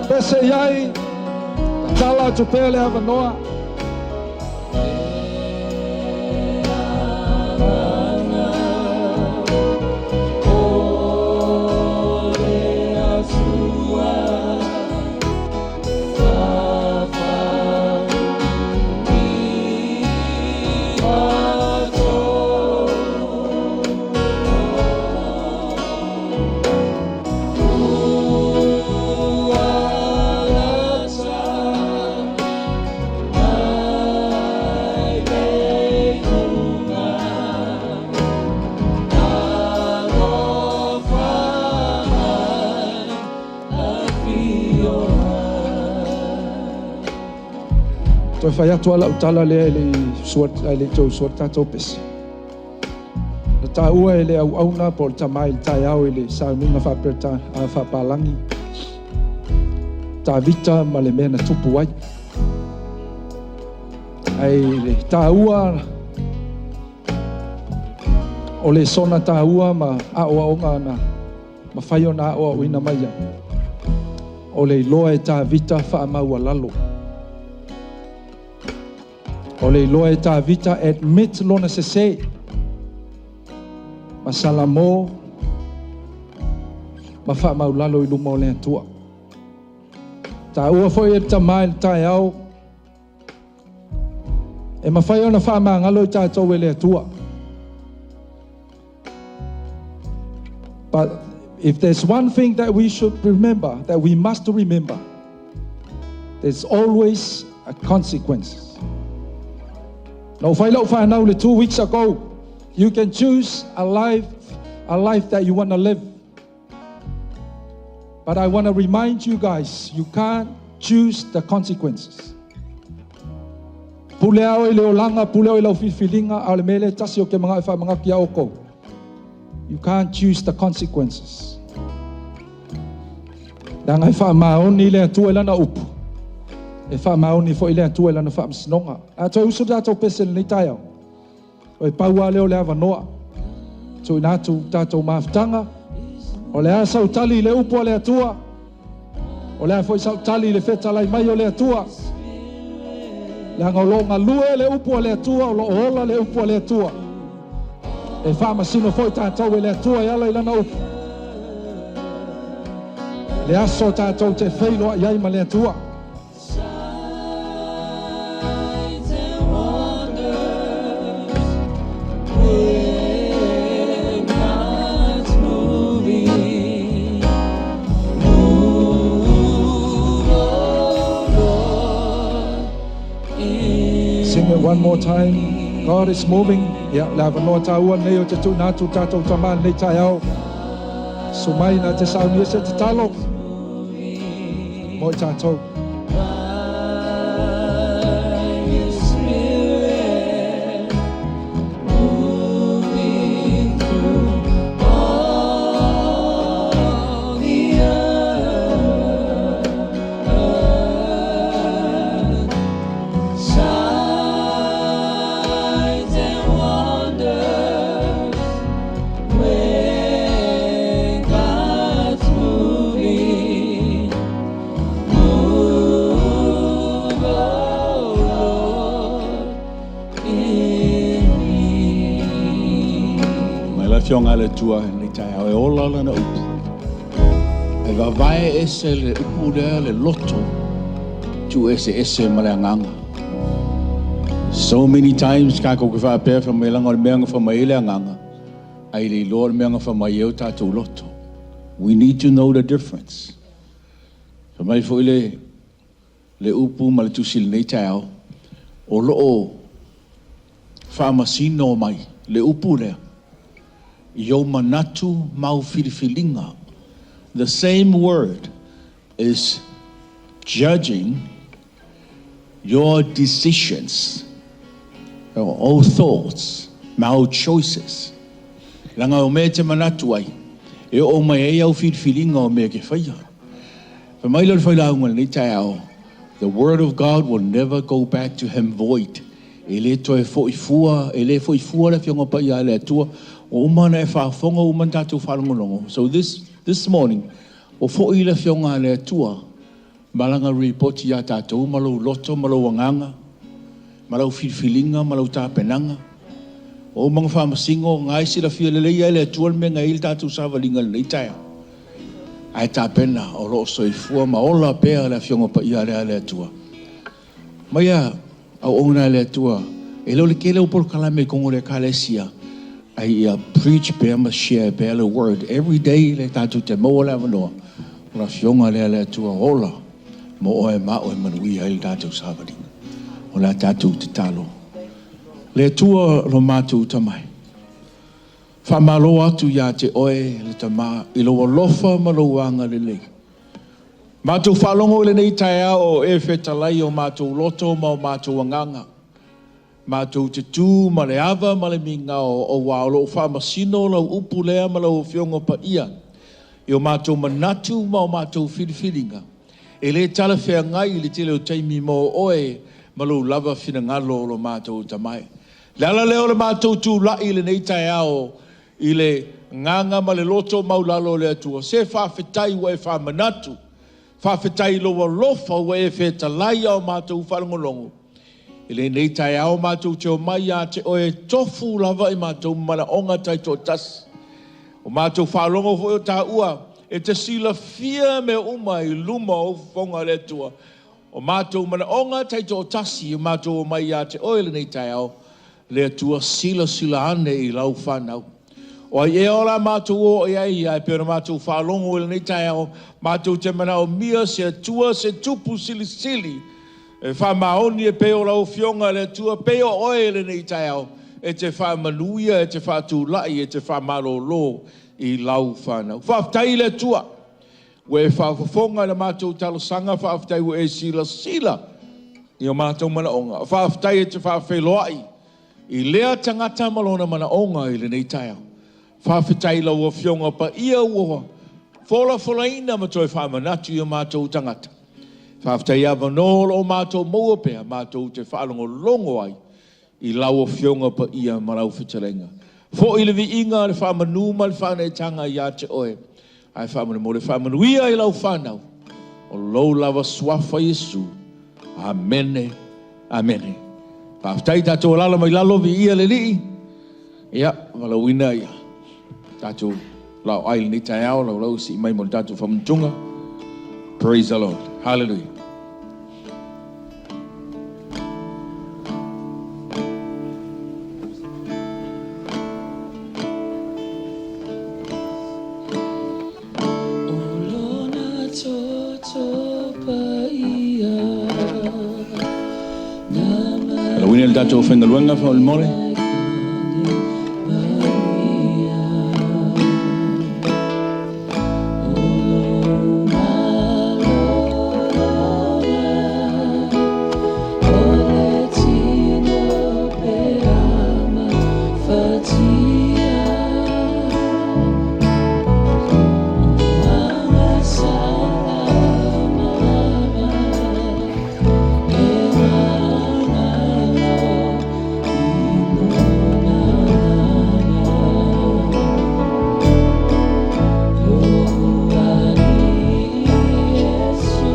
Pese i ai, tatala atu pea le avanoa. Toe fai atu ala utala lea i le sua, i le tou sua tatou pese. Na taua e le auauna po o le tama i le taeao i le sauniga faapereta faapalagi Tavita ma le mea na tupu ai. Ai le taua o le sona taua ma aoaoga na mafai ona aoaoina mai ai. O le iloa e Tavita faamaualalo. O le iloa e Tavita admit lona sese. Ma Salamo ma faamaulalo i luma o le Atua. Taua foi e le tama i le taeao, e mafai ona faamagalo i tatou e le Atua. But if there's one thing that we should remember, that we must remember, there's always a consequence. Na ou fai lau whanau le 2 weeks ago, you can choose a life that you want to live. But I want to remind you guys, you can't choose the consequences. Pule ao i le olaga, pule ao i lau filifiliga, a o le mea lea e tasi o ke manao e faamanatu iā outou. You can't choose the consequences. Leaga e faamaoni le Atua i lana upu. E faamaoni foi le Atua i Lana faamasinoga. A toe usu le tatou pese i lenei taeao, o e pau lava lea o le avanoa. Tuuina atu tatou mafutaga. O le a sau tali i le upu a le Atua? O le a foi sau tali i le fetalai mai o le Atua? Leaga o lo o galue le upu a le Atua, o lo o ola le upu a le Atua. E faamasino foi tatou e le Atua e ala i Lana upu. Le aso tatou te feiloai ai ma le Atua. Signs and wonders when God's moving, move, oh Lord, in Sing it one more time. God is moving. Ia, le avanoa taua lenei o te tuuina atu tatou tama lenei taeao. Sumai na te saunia se tatalo mo i tatou. By Your Spirit, moving through all the earth. Signs and wonders when God's moving. Move, oh Lord, in me. Mai le afioga a le Atua i lenei taeao e ola lana upu. E vavae ese le upu lea le loto tu ese ese ma le agaga. So many times kākou ke faapea fa mai langa o le mea nga fa mai le agaga, ai le iloa le mea nga fa mai e o tātou loto. We need to know the difference. Fa mai foi le upu ma le tusi lenei taeao, o loo faamasino mai le upu lea i ou manatu mau filifiliga. The same word is judging your decisions, your thoughts, ma choices. Langa o mea te manatu ai, e o mai ai au filifiliga o mea ke whaia. Fa mai le whailauga lenei taeao, the word of God will never go back to him void. E le toe foi fua, e le foi fua le fionga pa ia le Atua, o uma na e whaafonga uma tātou whalongolongo. So this morning, o foi le fionga le Atua, malanga report ia tātou, malo loto, malo wanganga, malo filfilinga, malo tāpenanga. O mga whamasingo, ngai sila fia le leia le Atua le menga i le tātou savalinga le taeao. Ai tāpena o lo soifua ma ola pea le afioga pa ia le Atua. Maia au ona le Atua, e leo le kele o polokalame kongo le kalesia, ai ia preach pea ma share pea le word every day le tātou te maua le avanoa. O la afioga lea le Atua ola mo oe ma oe manuia ai le tātou savalinga. O la tātou te talo. Le Atua lo mātou tamai. Whamalo atu ia te oe le tama i lo alofa ma lo anga le lei. Mātou whalongo i lenei taeao o e fetalai o mātou loto ma o mātou anganga. Mātou te tū ma le ava ma le mingao o wā o lo whamasino lau upu lea ma lau fionga pa ia. I o mātou manatu ma o mātou filifilinga. E le tala whea ngai i le tele o taimi mo oe ma lo lava finangalo o lo mātou tamai. Le ala leo le mātou tū lai i lenei taeao i le nganga ma le loto maulalo le Atua. Se whawhetai ua e whamanatu. Whawhetai lo alofa ua e whetalai au mātou whalongolongo. I le nei taeao mātou te o mai a te oe tofu lava i mātou mana onga tai tō tasi. O mātou whalongo foi o tā ua e te sila fia me uma i luma o whonga le Atua. O mātou mana onga tai tō tasi o mātou o mai a te oe le nei taeao le Atua sila sila ane i lau whanau. O ai e ora mātou o e ai ai pera mātou whalongo i lenei taeao, mātou te mana o mia se Atua se tupu sili sili. E whamaoni e peo lau fionga le Atua, peo oe le nei taeao, e te whamanuia, e te whātūlai, e te whamalolo i lau whanau. Whaftai le Atua, ua e whafofonga le mātou talosanga, whaftai ua e sila sila i o mātou mana onga. Whaftai e te whawheloai i lea tangata malona mana onga i le nei taeao. Whawhetai lau o fionga pa ia ua fola folaina ma toe whamanatu i o mātou tangata. Faafetai avanoa o loo matou maua pea matou te faalogologo ai i lau Afioga Paia ma lau fetalaiga. Foi le viiga, le faamanu ma le faaneetaga ia te Oe, ae faamolemole faamanuia i lau fanau, o lou lava suafa Iesu. Amene, amene. Faafetai tatou alaala mai lalo, viia le Alii. Ia, valaauina ia tatou laoai i lenei taeao, laulau sii mai mo le tatou faamanatuga. Praise the Lord. Hallelujah. O lona toto paia na Valaauina le tatou aufaigaluega faamolemole. Maria o lou malologa o le tino pe a mafatia o agasala malama e magalo i lona aga. Lo'u Alii Iesu,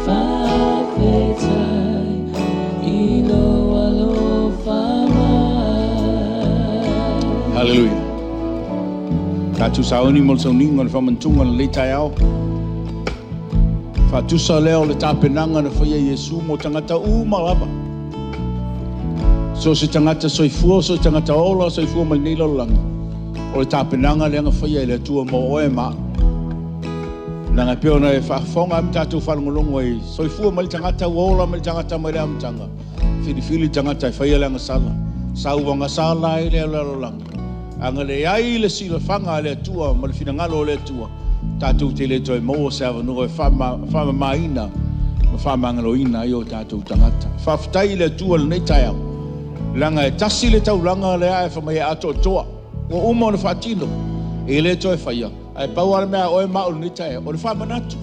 faafetai i lou alofa mai. Hallelujah. Tatou sauni mo le sauniga o le faamanatuga o lenei taeao. Faatusa lea o le tapenaga na faia e Iesu mo tagata uma lava. So o se tagata soifua, so o se tagata ola, soifua mai lenei lalolagi. O le tapenaga lea na faia e le Atua mo oe ma au. Leaga e pei ona e faafofoga ma tatou faalogologo ai, soifua mai le tagata ua ola mai le tagata mai le amataga. Filifili le tagata e faia le agasala. Sau agasala ai lea o le lalolagi. Aga leai le silafaga a le Atua ma le finagalo o le Atua, tatou te le toe maua se avanoa e faamamaina ma faamagaloina ai o tatou tagata. Faafetai i le Atua i lenei taeao, leaga e tasi le taulaga lea ae fai mai e atoatoa. Ua uma ona faatino, e le toe faia, ae pau lava le mea a oe ma au i lenei taeao, o le faamanatu.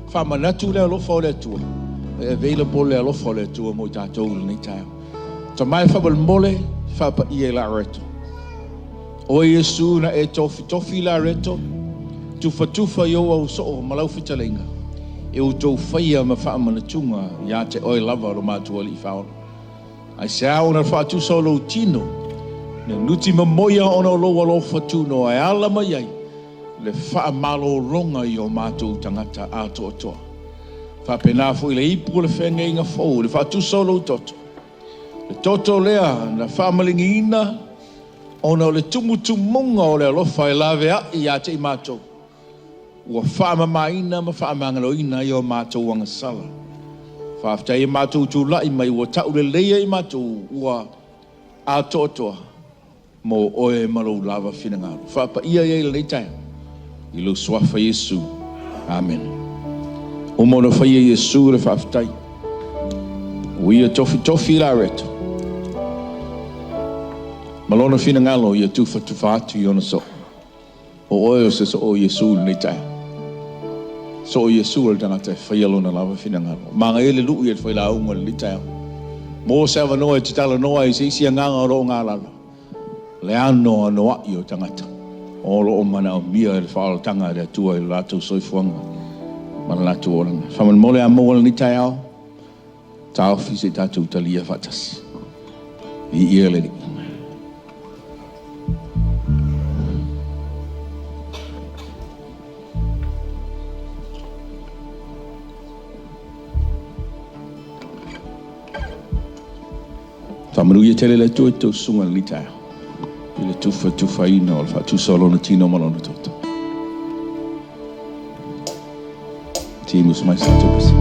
Faamanatu le alofa o le Atua, e available le alofa o le Atua mo i tatou i lenei taeao. Tamae faamolemole, faapaia i Lareto. O Iesu na e tofitofi Lareto, tufatufa i ou ausoo ma lau fetalaiga, e outou faia ma faamanatuga ia te oe lava lo matou Alii Faaola. Ai se ao na faatusa o lou tino, na nuti mamoia ona o lou alofa tunoa e ala mai ai, le faamalologa i o matou tagata atoatoa. Faapena foi le ipu o le feagaiga fou, le faatusa o lou toto. Le toto lea na faamaligiina ona o le tumutumuga o le alofa e laveai ia te i matou. Ua faamamaina ma faamagaloina ai o matou agasala. Faafetai e matou tulai mai ua taulelei ai matou ua atoatoa mo oe ma lou lava finagalo. Faapaia ia i lenei taeao i lou suafa Iesu. Amene. Uma ona faia Iesu le faafetai. Ua ia tofitofi Lareto ma lona finagalo ia tufatufa atu i ona soo. O oe o se soo o Iesu i lenei taeao. Soo Iesu o le tagata e faia lona lava finagalo. Manaia le lui e le failauga i lenei taeao. Mo se avanoa e te talanoa i se isi agaga o loo galala. Le ano anoai o tagata o loo manaomia e le faaolataga a le Atua i le latou soifuaga ma le latou olaga. Faamolemole a maua lenei taeao, taofi se i tatou talia faatasi. Viia le Alii. Faamanuia tele le Atua i tou susuga i lenei taeao i le tufatufaina o le faatusa o lona tino ma lona toto. Timus mai sa tupasi.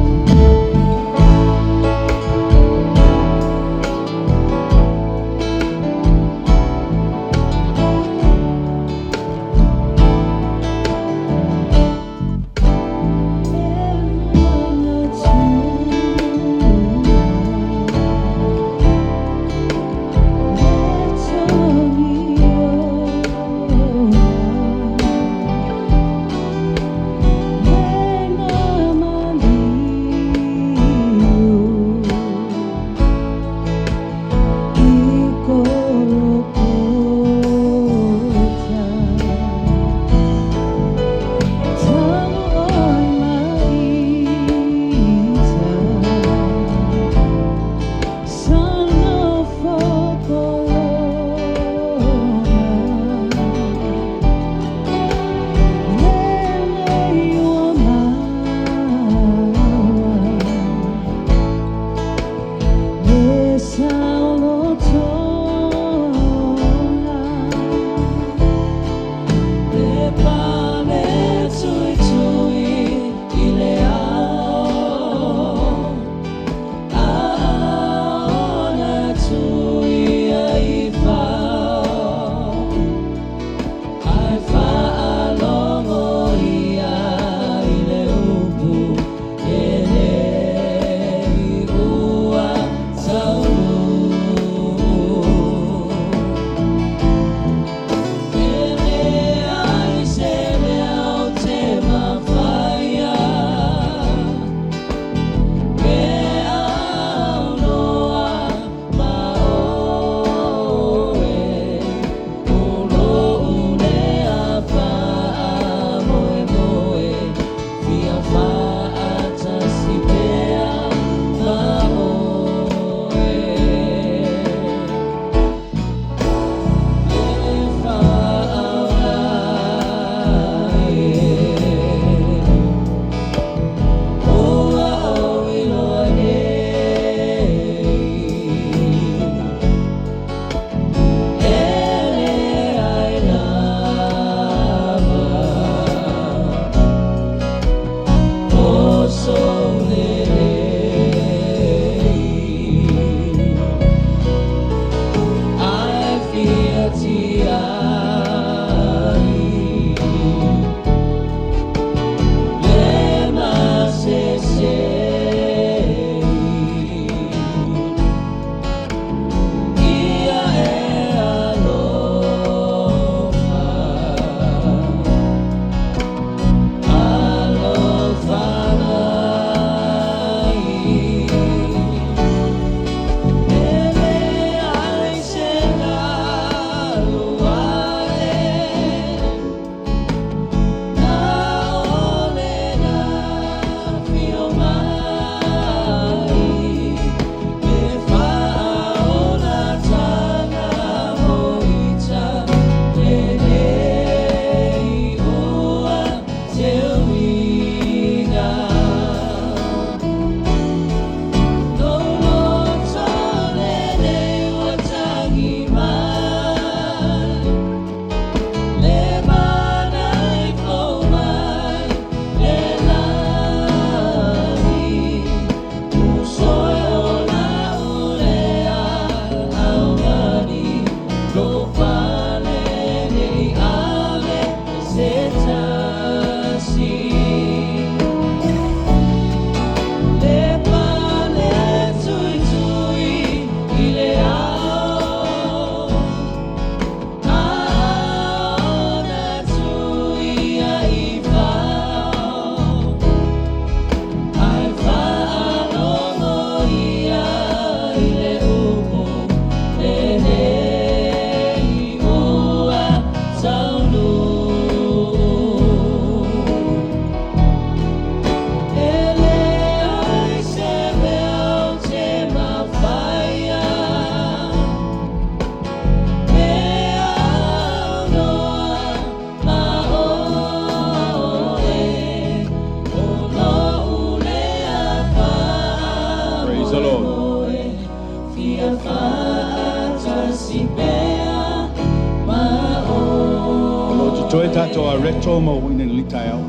Totoe tātou a reto ma uina li taeao.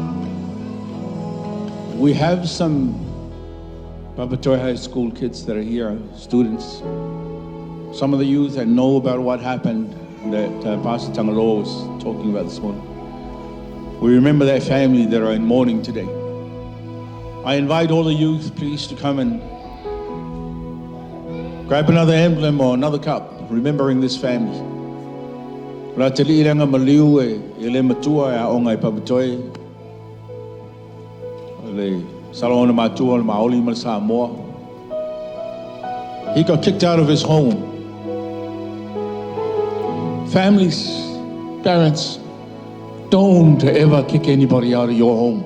We have some Papatoetoe High School kids that are here, students. Some of the youth that know about what happened that Pastor Tangaloa was talking about this morning. We remember that family that are in mourning today. I invite all the youth, please, to come and grab another emblem or another cup, remembering this family. O le atalii lea na maliu e le matua e aoga i Papatoetoe, o le sala o ona matua o le Maoli ma le Samoa. He got kicked out of his home. Families, parents, don't ever kick anybody out of your home.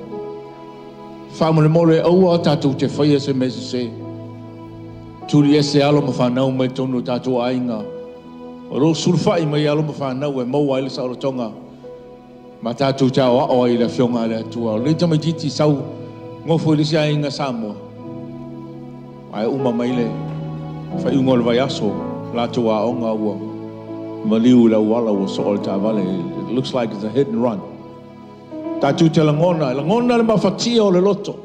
Faamolemole aua tatou te faia se mea sese. Tuli ese alo ma fanau mai totonu o tatou aiga. O lo o sulufai mai alo ma fanau e maua ai le saolotoga ma tatou te aoao ai i le Afioga a le Atua. O lenei tamaitiiti sau nofo i le isi aiga Samoa, ae uma mai le faaiuga o le vaiaso, latou aoga ua maliu i le auala ua soo le taavale. It looks like it's a hit and run. Tatou te lagona, e lagona le mafatia o le loto.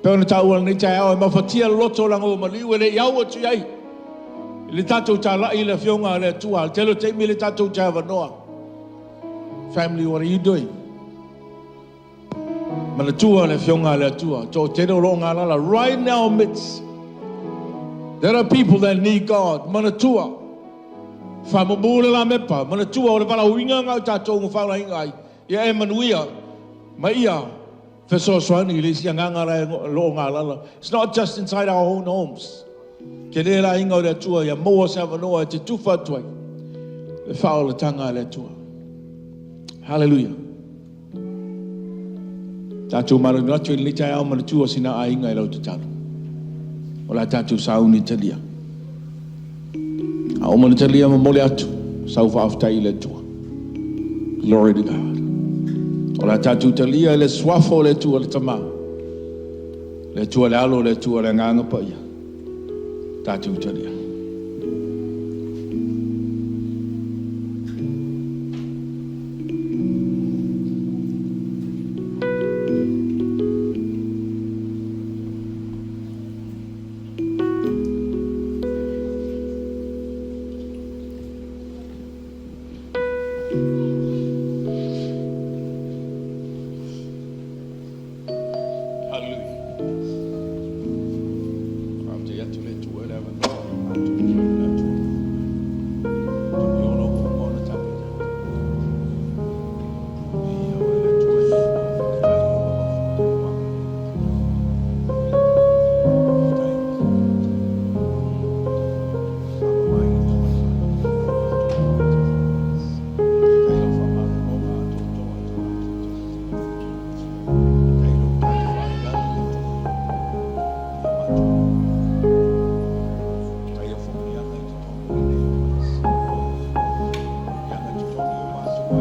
Pei ona taua i lenei taeao, e mafatia le loto leaga ua maliu e le i au atu i ai i le tatou talai i le Afioga a le Atua. A o le tele o taimi e le tatou te avanoa. Family, what are you doing? Manatua le Afioga a le Atua, toatele o lo o galala right now amidst. There are people that need God. Manatua. Faamumu le lamepa. Manatua o le valaauina lena o tatou na faalaina ai. Ia e manuia ma ia fesoasoani i le isi agaga la e lo o galala. It's not just inside our own homes. Tele le aiga o le Atua ia maua se avanoa e te tufa atu ai le faaolataga a le Atua. Hallelujah. Tatou malolo atu i lenei taeao manatua sina aiga i lau tatalo. O le a tatou sauni talia. A uma ona talia momoli atu sau faafetai i le Atua. Glory to God. O le a tatou talia i le suafa o le Atua le Tama, le Atua le Alo, le Atua le Agaga Paia. Tatou talia. Hallelujah. Faafetai atu le Atua i le avanoa o matou i le Atua. Tomi ola ua uma ona tapena. Viia oe le Atua e faafetai i lou alofa ma lou agalelei. Faafetai. Faamamaina ma le Faafetai lau faamalologa atoatoa i to matou tagata. Faafetai lou tatou faaaliali le Atua ia matou. Faafetai au faamanuiaga i totonu o lenei ekalesia. Faamanuiaga i totonu o matou aiga.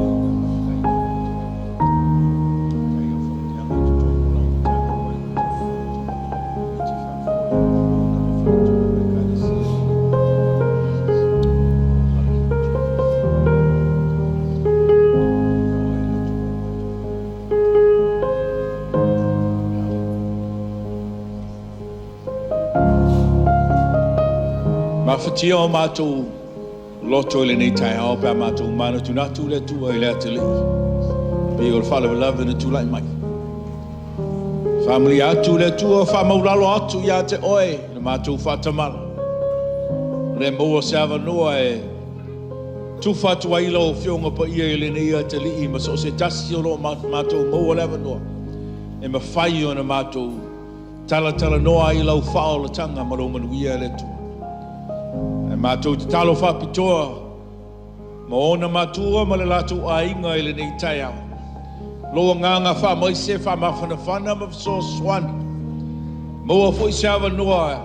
Faafetai i lau agalelei. Faafetai au faamanuiaga i totonu o lau Matagaluega. Komiti Faafoe, auauna ma faletua ma ekalesia i lenei vaitau. Hallelujah, Jesus. Viia oe le Atua i matou. Mafatia o matou loto i lenei taeao pe a matou manatunatu le Atua i le atalii pei o le faalavelave na tulai mai. Faamalie atu le Atua, faamaulalo atu ia te oe le matou faatamala. Le maua se avanoa e Tufa atu ai lau Afioga Paia i lenei atalii ma so o se tasi o lo o matou maua le avanoa e mafai ona matou talatalanoa ai i lau faaolataga ma lou manuia e le Atua. Ae matou tatalo faapitoa ma ona matua ma le latou aiga i lenei taeao. Lou agaga faamaise, faamafanafana ma fesoasoani. Maua foi se avanoa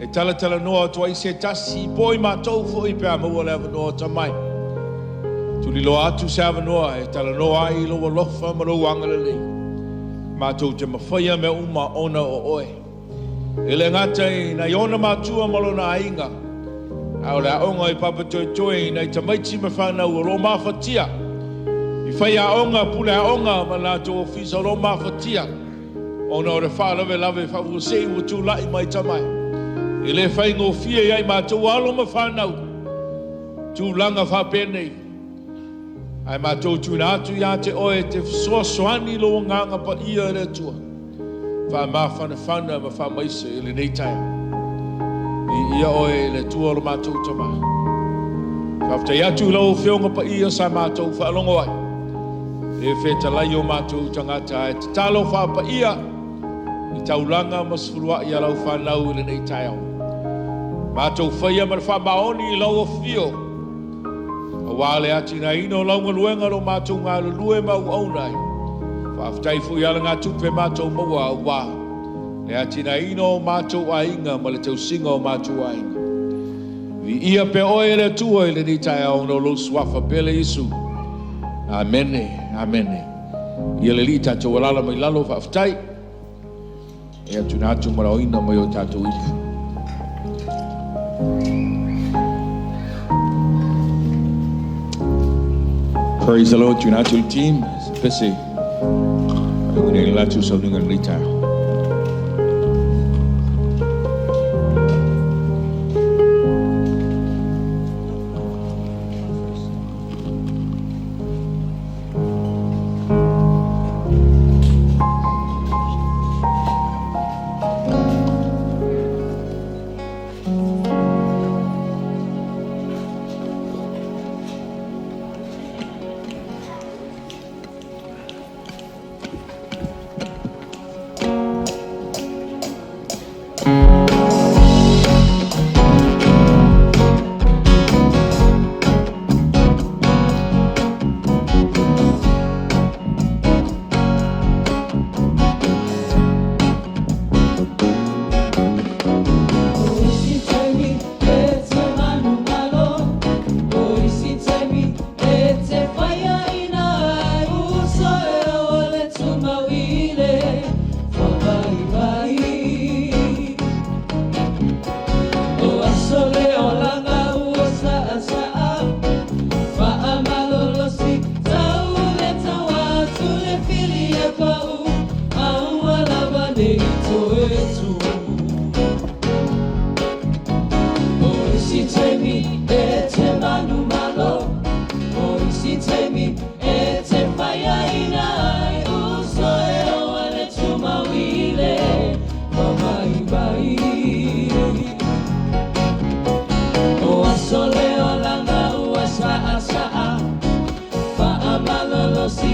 E talatalanoa atu ai se tasi po i matou foi pe a maua le avanoa tamai. Tuliloa atu se avanoa e talanoa ai i lou alofa ma lou agalelei. Matou te mafaia mea uma ona o oe. E le gata i nai ona matua ma lona aiga, a o le aoga i Papatoetoe i nai tamaiti ma fanau o lo o mafatia i I faiaoga, puleaoga ma latou ofisa o lo o mafatia ona o le faalavelave faafuasei ua tulai mai tama e. E le faigofie ia i matou alo ma fanau tulaga faapenei, ae matou tuuina atu ia te Oe e te fesoasoani i lou Agaga Paia e le Atua, faamafanafana ma faamaise i lenei taeao. Viia Oe e le Atua o lo matou Tama. Faafetai atu i lau Afioga Paia sa matou faalogo ai, e fetalai o matou tagata ae tatalo faapaia i taulaga ma sefuluai a lau fanau i lenei taeao. Matou faia ma le faamaoni i lau afio, aua le atinaeina o lau galuega lo matou galulue ma auauna ai. Faafetai foi i alagatupe matou maua aua le atinaeina o matou aiga ma le tausiga o matou aiga. Viia pea Oe e le Atua i lenei taeao ona o lou suafa pele Iesu. Amene, amene. Ia le Alii tatou alaala mai lalo, faafetai. E atu na atu ma laoina mai o tatou ipu. Praise the Lord, tuina atu i le team. Pese, ai le latou sauniga i lenei taeao. O isi taimi e te manumalo, o isi taimi e te faiaina ai, uso e o le tumauile, faavaivai. O aso le olaga ua saasaa, faamalolosi, tau le tau atu le fili e pau, aua lava nei toe tu. O isi taimi e te manumalo, o isi taimi e te faiaina ai, uso e oa le tumauile, faavaivai. O aso le olaga ua saasaa, faamalolosi,